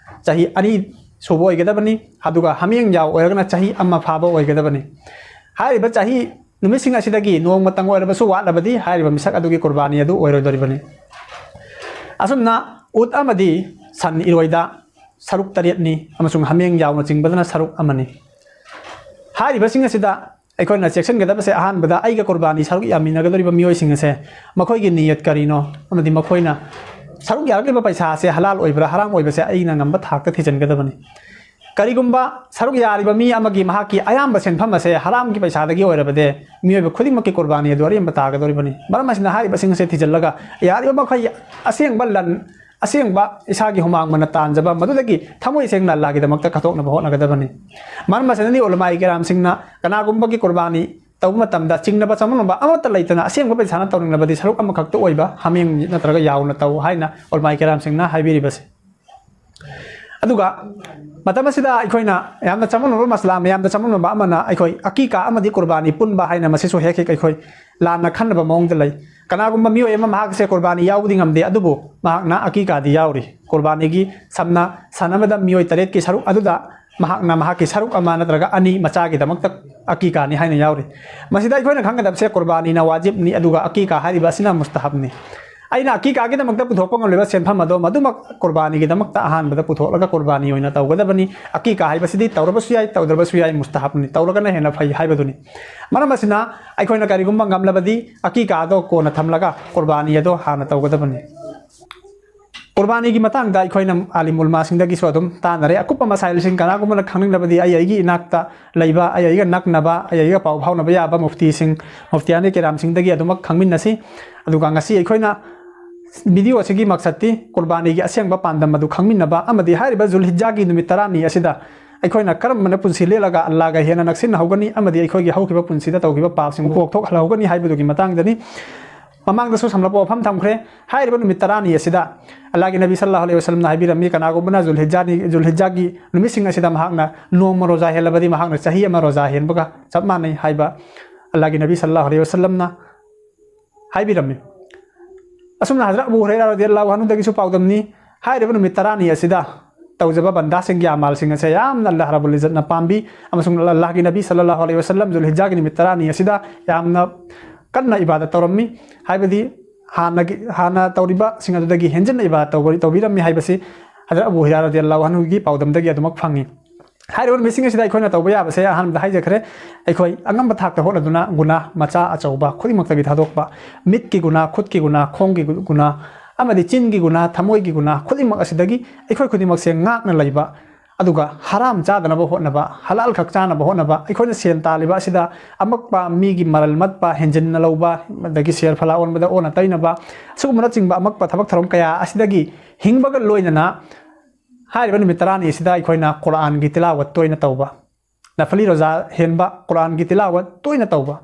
ꯆꯍꯤ ꯑꯅꯤ ꯁꯨꯕ ꯑꯣꯏꯒꯗꯕꯅꯤ, ꯑꯗꯨꯒ ꯍꯥꯃꯦꯡ ꯌꯥꯎ ꯑꯣꯏꯔꯒꯅ ꯆꯍꯤ ꯑꯃ ꯐꯥꯕ ꯑꯣꯏꯒꯗꯕꯅꯤ꯫ ꯍꯥꯏꯔꯤꯕ ꯆꯍꯤ ꯅꯨꯃꯤꯠꯁꯤꯡ ꯑꯁꯤꯗꯒꯤ ꯅꯣꯡꯃꯇꯪ ꯑꯣꯏꯔꯕꯁꯨ ꯋꯥꯠꯂꯕꯗꯤ ꯍꯥꯏꯔꯤꯕ ꯃꯤꯁꯛ ꯑꯗꯨꯒꯤ ꯀꯨꯔꯕꯥꯅꯤ ꯑꯗꯨ ꯑꯣꯏꯔꯣꯏꯗꯧꯔꯤꯕꯅꯤ꯫ ꯑꯁꯨꯝꯅ ꯎꯠ ꯑꯃꯗꯤ ꯁꯟ ꯏꯔꯣꯏꯗ ꯁꯔꯨꯛ ꯇꯔꯦꯠꯅꯤ ꯑꯃꯁꯨꯡ ꯍꯥꯃꯦꯡ ꯌꯥꯎꯅꯆꯤꯡꯕꯗꯅ ꯁꯔꯨꯛ ꯑꯃꯅꯤ꯫ ꯍꯥꯏꯔꯤꯕꯁꯤꯡ ꯑꯁꯤꯗ ꯑꯩꯈꯣꯏꯅ ꯆꯦꯛꯁꯤꯟꯒꯗꯕꯁꯦ, ꯑꯍꯥꯟꯕꯗ ꯑꯩꯒ ꯀꯨꯔꯕꯥꯅꯤ ꯁꯔꯨꯛ ꯌꯥꯃꯤꯟꯅꯒꯗꯧꯔꯤꯕ ꯃꯤꯑꯣꯏꯁꯤꯡ ꯑꯁꯦ ꯃꯈꯣꯏꯒꯤ ꯅꯤꯌꯠ ꯀꯔꯤꯅꯣ ꯑꯃꯗꯤ ꯃꯈꯣꯏꯅ ꯁꯔꯨꯛ ꯌꯥꯔꯛꯂꯤꯕ ꯄꯩꯁꯥ ꯑꯁꯦ ꯍꯂꯥꯜ ꯑꯣꯏꯕ꯭ꯔꯥ, ꯍꯔꯥꯝ ꯑꯣꯏꯕꯁꯦ ꯑꯩꯅ ꯉꯝꯕ ꯊꯥꯛꯇ ꯊꯤꯖꯤꯟꯒꯗꯕꯅꯤ꯫ ꯀꯔꯤꯒꯨꯝꯕ ꯁꯔꯨꯛ ꯌꯥꯔꯤꯕ ꯃꯤ ꯑꯃꯒꯤ ꯃꯍꯥꯛꯀꯤ ꯑꯌꯥꯝꯕ ꯁꯦꯟꯐꯝ ꯑꯁꯦ ꯍꯔꯥꯝꯒꯤ ꯄꯩꯁꯥꯗꯒꯤ ꯑꯣꯏꯔꯕꯗꯤ, ꯃꯤꯑꯣꯏꯕ ꯈꯨꯗꯤꯡꯃꯛꯀꯤ ꯀꯨꯔꯕꯥꯅꯤ ꯑꯗꯨ ꯑꯔꯦꯝꯕ ꯇꯥꯒꯗꯧꯔꯤꯕꯅꯤ꯫ ꯃꯔꯝ ꯑꯁꯤꯅ, ꯍꯥꯏꯔꯤꯕꯁꯤꯡ ꯑꯁꯦ ꯊꯤꯖꯤꯜꯂꯒ, ꯌꯥꯔꯤꯕ ꯃꯈꯩ ꯑꯁꯦꯡꯕ ꯂꯟ, ꯑꯁꯦꯡꯕ ꯏꯁꯥꯒꯤ ꯍꯨꯃꯥꯡ ꯃꯟꯅ ꯇꯥꯟꯖꯕ ꯃꯗꯨꯗꯒꯤ ꯊꯃꯣꯏ ꯁꯦꯡꯅ ꯑꯜꯂꯥꯍꯒꯤꯗꯃꯛꯇ ꯀꯠꯊꯣꯛꯅꯕ ꯍꯣꯠꯅꯒꯗꯕꯅꯤ꯫ ꯃꯔꯝ ꯑꯁꯤꯅꯅꯤ ꯎꯂꯃꯥꯏ ꯀꯤꯔꯥꯝꯁꯤꯡꯅ ꯀꯅꯥꯒꯨꯝꯕꯒꯤ ꯀꯨꯔꯕꯥꯅꯤ ꯇꯧꯕ ꯃꯇꯝꯗ ꯆꯤꯡꯅꯕ ꯆꯃꯝꯅꯕ ꯑꯃꯠꯇ ꯂꯩꯇꯅ ꯑꯁꯦꯡꯕ ꯄꯩꯁꯥꯅ ꯇꯧꯅꯤꯡꯂꯕꯗꯤ ꯁꯔꯨꯛ ꯑꯃꯈꯛꯇ ꯑꯣꯏꯕ ꯍꯥꯃꯦꯡ ꯅꯠꯇ꯭ꯔꯒ ꯌꯥꯎꯅ ꯇꯧ ꯍꯥꯏꯅ ꯎꯂꯃꯥꯏ ꯀꯤꯔꯥꯝꯁꯤꯡꯅ ꯍꯥꯏꯕꯤꯔꯤꯕꯁꯦ꯫ ꯑꯗꯨꯒ ꯃꯇꯝ ꯑꯁꯤꯗ ꯑꯩꯈꯣꯏꯅ ꯌꯥꯝꯅ ꯆꯃꯝꯅꯕ ꯃꯁꯂꯥ, ꯃꯌꯥꯝꯗ ꯆꯃꯝꯅꯕ ꯑꯃꯅ ꯑꯩꯈꯣꯏ ꯑꯀꯤꯀꯥ ꯑꯃꯗꯤ ꯀꯨꯔꯕꯥꯅꯤ ꯄꯨꯟꯕ ꯍꯥꯏꯅ ꯃꯁꯤꯁꯨ ꯍꯦꯛ ꯍꯦꯛ ꯑꯩꯈꯣꯏ ꯂꯥꯟꯅ ꯈꯟꯅꯕ ꯃꯑꯣꯡꯗ ꯂꯩ꯫ ꯀꯅꯥꯒꯨꯝꯕ ꯃꯤꯑꯣꯏ ꯑꯃ ꯃꯍꯥꯛꯁꯦ ꯀꯨꯔꯕꯥꯅꯤ ꯌꯥꯎꯕꯗꯤ ꯉꯝꯗꯦ, ꯑꯗꯨꯕꯨ ꯃꯍꯥꯛꯅ ꯑꯀꯤꯀꯥꯗꯤ ꯌꯥꯎꯔꯤ꯫ ꯀꯨꯔꯕꯥꯅꯤꯒꯤ ꯁꯝꯅ ꯁꯟ ꯑꯃꯗ ꯃꯤꯑꯣꯏ ꯇꯔꯦꯠꯀꯤ ꯁꯔꯨꯛ ꯑꯗꯨꯗ ꯃꯍꯥꯛꯅ ꯃꯍꯥꯛꯀꯤ ꯁꯔꯨꯛ ꯑꯃ ꯅꯠꯇ꯭ꯔꯒ ꯑꯅꯤ ꯃꯆꯥꯒꯤꯗꯃꯛꯇ ꯑꯀꯤꯀꯥꯅꯤ ꯍꯥꯏꯅ ꯌꯥꯎꯔꯤ꯫ ꯃꯁꯤꯗ ꯑꯩꯈꯣꯏꯅ ꯈꯪꯒꯗꯕꯁꯦ ꯀꯨꯔꯕꯥꯅꯤꯅ ꯋꯥꯖꯤꯕꯅꯤ, ꯑꯗꯨꯒ ꯑꯀꯤꯀꯥ ꯍꯥꯏꯔꯤꯕ ꯑꯁꯤꯅ ꯃꯨꯁꯇꯍꯕꯅꯤ꯫ ꯑꯩꯅ ꯑꯀꯤꯀꯥꯒꯤꯗꯃꯛꯇ ꯄꯨꯊꯣꯛꯄ ꯉꯝꯂꯤꯕ ꯁꯦꯟꯐꯝ ꯑꯗꯣ ꯃꯗꯨꯃꯛ ꯀꯨꯔꯕꯥꯅꯤꯒꯤꯗꯃꯛꯇ ꯑꯍꯥꯟꯕꯗ ꯄꯨꯊꯣꯛꯂꯒ ꯀꯨꯔꯕꯥꯅꯤ ꯑꯣꯏꯅ ꯇꯧꯒꯗꯕꯅꯤ꯫ ꯑꯀꯤꯀꯥ ꯍꯥꯏꯕꯁꯤꯗꯤ ꯇꯧꯔꯕꯁꯨ ꯌꯥꯏ, ꯇꯧꯗ꯭ꯔꯕꯁꯨ ꯌꯥꯏ, ꯃꯨꯁꯇꯍꯥꯕꯅꯤ, ꯇꯧꯔꯒꯅ ꯍꯦꯟꯅ ꯐꯩ ꯍꯥꯏꯕꯗꯨꯅꯤ꯫ ꯃꯔꯝ ꯑꯁꯤꯅ ꯑꯩꯈꯣꯏꯅ ꯀꯔꯤꯒꯨꯝꯕ ꯉꯝꯂꯕꯗꯤ ꯑꯀꯤꯀꯥ ꯑꯗꯣ ꯀꯣꯟꯅ ꯊꯝꯂꯒ ꯀꯨꯔꯕꯥꯅꯤ ꯑꯗꯣ ꯍꯥꯟꯅ ꯇꯧꯒꯗꯕꯅꯤ꯫ ꯀꯨꯔꯕꯥꯅꯤꯒꯤ ꯃꯇꯥꯡꯗ ꯑꯩꯈꯣꯏꯅ ꯑꯥꯂꯤꯝ ꯎꯂꯃꯥꯁꯤꯡꯗꯒꯤꯁꯨ ꯑꯗꯨꯝ ꯇꯥꯟꯅꯔꯦ꯫ ꯑꯀꯨꯞꯄ ꯃꯁꯥꯏꯜꯁꯤꯡ ꯀꯅꯥꯒꯨꯝꯕꯅ ꯈꯪꯅꯤꯡꯂꯕꯗꯤ ꯑꯩ ꯑꯩꯒꯤ ꯏꯅꯥꯛꯇ ꯂꯩꯕ, ꯑꯩ ꯑꯩꯒ ꯅꯛꯅꯕ, ꯑꯩ ꯑꯩꯒ ꯄꯥꯎ ꯐꯥꯎꯅꯕ ꯌꯥꯕ ꯃꯨꯐꯇꯤꯁꯤꯡ, ꯃꯨꯐꯇꯤꯌꯥꯅꯤ ꯀꯤꯔꯥꯝꯁꯤꯡꯗꯒꯤ ꯑꯗꯨꯃꯛ ꯈꯪꯃꯤꯟꯅꯁꯤ꯫ ꯑꯗꯨꯒ ꯉꯁꯤ ꯑꯩꯈꯣꯏꯅ ꯚꯤꯗꯤꯑꯣ ꯑꯁꯤꯒꯤ ꯃꯛꯁꯠꯇꯤ ꯀꯨꯔꯕꯥꯅꯤꯒꯤ ꯑꯁꯦꯡꯕ ꯄꯥꯟꯗꯝ ꯑꯗꯨ ꯈꯪꯃꯤꯟꯅꯕ ꯑꯃꯗꯤ ꯍꯥꯏꯔꯤꯕ ꯖꯨꯜꯍꯤꯖꯥꯒꯤ ꯅꯨꯃꯤꯠ ꯇꯔꯥꯅꯤ ꯑꯁꯤꯗ ꯑꯩꯈꯣꯏꯅ ꯀꯔꯝꯕꯅ ꯄꯨꯟꯁꯤ ꯂꯦꯜꯂꯒ ꯑꯜꯂꯥꯒ ꯍꯦꯟꯅ ꯅꯛꯁꯤꯟꯅꯍꯧꯒꯅꯤ ꯑꯃꯗꯤ ꯑꯩꯈꯣꯏꯒꯤ ꯍꯧꯈꯤꯕ ꯄꯨꯟꯁꯤꯗ ꯇꯧꯈꯤꯕ ꯄꯥꯞꯁꯤꯡ ꯀꯣꯛꯊꯣꯛꯍꯜꯍꯧꯒꯅꯤ ꯍꯥꯏꯕꯗꯨꯒꯤ ꯃꯇꯥꯡꯗꯅꯤ꯫ ꯃꯃꯥꯡꯗꯁꯨ ꯁꯝꯂꯞꯄ ꯋꯥꯐꯝ ꯊꯝꯈ꯭ꯔꯦ꯫ ꯍꯥꯏꯔꯤꯕ ꯅꯨꯃꯤꯠ ꯇꯔꯥꯅꯤ ꯑꯁꯤꯗ ꯑꯜꯂꯥꯒꯤ ꯅꯕꯤ ꯁꯜꯂꯜꯂꯥꯍꯨ ꯑꯂꯩꯍꯤ ꯋꯁꯜꯂꯝꯅ ꯍꯥꯏꯕꯤꯔꯝꯃꯤ, ꯀꯅꯥꯒꯨꯝꯕꯅ ꯖꯨꯜꯍꯤꯖꯥꯅꯤ, ꯖꯨꯜꯍꯤꯖꯥꯒꯤ ꯅꯨꯃꯤꯠꯁꯤꯡ ꯑꯁꯤꯗ ꯃꯍꯥꯛꯅ ꯅꯣꯡꯃ ꯔꯣꯖꯥ ꯍꯦꯜꯂꯕꯗꯤ ꯃꯍꯥꯛꯅ ꯆꯍꯤ ꯑꯃ ꯔꯣꯖꯥ ꯍꯦꯟꯕꯒ ꯆꯞ ꯃꯥꯟꯅꯩ ꯍꯥꯏꯕ ꯑꯜꯂꯥꯒꯤ ꯅꯕꯤ ꯁꯜꯂꯜꯂꯥꯍꯨ ꯑꯂꯩꯍꯤ ꯋꯁꯜꯂꯝꯅ ꯍꯥꯏꯕꯤꯔꯝꯃꯤ꯫ ꯑꯁꯨꯝꯅ ꯍꯖꯔꯠ ꯑꯕꯨ ꯍꯨꯔꯩꯔꯥ ꯔꯗꯤꯌꯜꯂꯥꯍꯨ ꯑꯟꯍꯨꯗꯒꯤꯁꯨ ꯄꯥꯎꯗꯝꯅꯤ꯫ ꯍꯥꯏꯔꯤꯕ ꯅꯨꯃꯤꯠ ꯇꯔꯥꯅꯤ ꯑꯁꯤꯗ ꯇꯧꯖꯕ ꯕꯟꯗꯥꯁꯤꯡꯒꯤ ꯑꯃꯥꯜꯁꯤꯡ ꯑꯁꯦ ꯌꯥꯝꯅ ꯑꯜꯂꯥꯍ ꯔꯕꯨꯜ ꯏꯖꯠꯅ ꯄꯥꯝꯕꯤ, ꯑꯃꯁꯨꯡ ꯑꯜꯂꯥꯍꯒꯤ ꯅꯕꯤ ꯁꯜꯂꯜꯂꯥꯍꯨ ꯑꯂꯩꯍꯤ ꯋꯁꯜꯂꯝ ꯖꯨꯜꯍꯤꯖꯥꯒꯤ ꯅꯨꯃꯤꯠ ꯇꯔꯥꯅꯤ ꯑꯁꯤꯗ ꯌꯥꯝꯅ ꯀꯟꯅ ꯏꯕꯥꯗꯠ ꯇꯧꯔꯝꯃꯤ꯫ ꯍꯥꯏꯕꯗꯤ ꯍꯥꯟꯅꯒꯤ, ꯍꯥꯟꯅ ꯇꯧꯔꯤꯕꯁꯤꯡ ꯑꯗꯨꯗꯒꯤ ꯍꯦꯟꯖꯤꯟꯅ ꯏꯕꯥꯗꯠ ꯇꯧꯕ-, ꯇꯧꯕꯤꯔꯝꯃꯤ ꯍꯥꯏꯕꯁꯤ ꯍꯖꯔꯠ ꯑꯕꯨ ꯍꯨꯔꯩꯔꯥ ꯔꯗꯤꯌꯜꯂꯥꯍꯨ ꯑꯟꯍꯨꯒꯤ ꯄꯥꯎꯗꯝꯗꯒꯤ ꯑꯗꯨꯃꯛ ꯐꯪꯉꯤ꯫ ꯍꯥꯏꯔꯤꯕ ꯅꯨꯃꯤꯠꯁꯤꯡ ꯑꯁꯤꯗ ꯑꯩꯈꯣꯏꯅ ꯇꯧꯕ ꯌꯥꯕꯁꯦ ꯑꯍꯥꯟꯕꯗ ꯍꯥꯏꯖꯈ꯭ꯔꯦ, ꯑꯩꯈꯣꯏ ꯑꯉꯝꯕ ꯊꯥꯛꯇ ꯍꯣꯠꯅꯗꯨꯅ ꯒꯨꯅꯥ ꯃꯆꯥ ꯑꯆꯧꯕ ꯈꯨꯗꯤꯡꯃꯛꯇꯒꯤ ꯊꯥꯗꯣꯛꯄ, ꯃꯤꯠꯀꯤ ꯒꯨꯅꯥ, ꯈꯨꯠꯀꯤ ꯒꯨꯅꯥ, ꯈꯣꯡꯒꯤ ꯒꯨ-, ꯒꯨꯅꯥ, ꯑꯃꯗꯤ ꯆꯤꯟꯒꯤ ꯒꯨꯅꯥ, ꯊꯃꯣꯏꯒꯤ ꯒꯨꯅꯥ ꯈꯨꯗꯤꯡꯃꯛ ꯑꯁꯤꯗꯒꯤ ꯑꯩꯈꯣꯏ ꯈꯨꯗꯤꯡꯃꯛꯁꯦ ꯉꯥꯛꯅ ꯂꯩꯕ, ꯑꯗꯨꯒ ꯍꯔꯥꯝ ꯆꯥꯗꯅꯕ ꯍꯣꯠꯅꯕ, ꯍꯂꯥꯜ ꯈꯛ ꯆꯥꯅꯕ ꯍꯣꯠꯅꯕ, ꯑꯩꯈꯣꯏꯅ ꯁꯦꯟ ꯇꯥꯜꯂꯤꯕ ꯑꯁꯤꯗ ꯑꯃꯛꯄ, ꯃꯤꯒꯤ ꯃꯔꯜ ꯃꯠꯄ, ꯍꯦꯟꯖꯤꯟꯅ ꯂꯧꯕ, ꯑꯗꯒꯤ ꯁꯦꯜ ꯐꯂꯥ ꯑꯣꯟꯕꯗ ꯑꯣꯟꯅ ꯇꯩꯅꯕ, ꯑꯁꯤꯒꯨꯝꯕꯅꯆꯤꯡꯕ ꯑꯃꯛꯄ ꯊꯕꯛ ꯊꯧꯔꯝ ꯀꯌꯥ ꯑꯁꯤꯗꯒꯤ ꯍꯤꯡꯕꯒ ꯂꯣꯏꯅꯅ ꯍꯥꯏꯔꯤꯕ ꯅꯨꯃꯤꯠ ꯇꯔꯥꯅꯤ ꯑꯁꯤꯗ ꯑꯩꯈꯣꯏꯅ ꯀꯨꯔꯥꯟꯒꯤ ꯇꯤꯂꯥꯋꯠ ꯇꯣꯏꯅ ꯇꯧꯕ, ꯅꯐꯂꯤ ꯔꯣꯖꯥ ꯍꯦꯟꯕ, ꯀꯨꯔꯥꯟꯒꯤ ꯇꯤꯂꯥꯋꯠ ꯇꯣꯏꯅ ꯇꯧꯕ꯫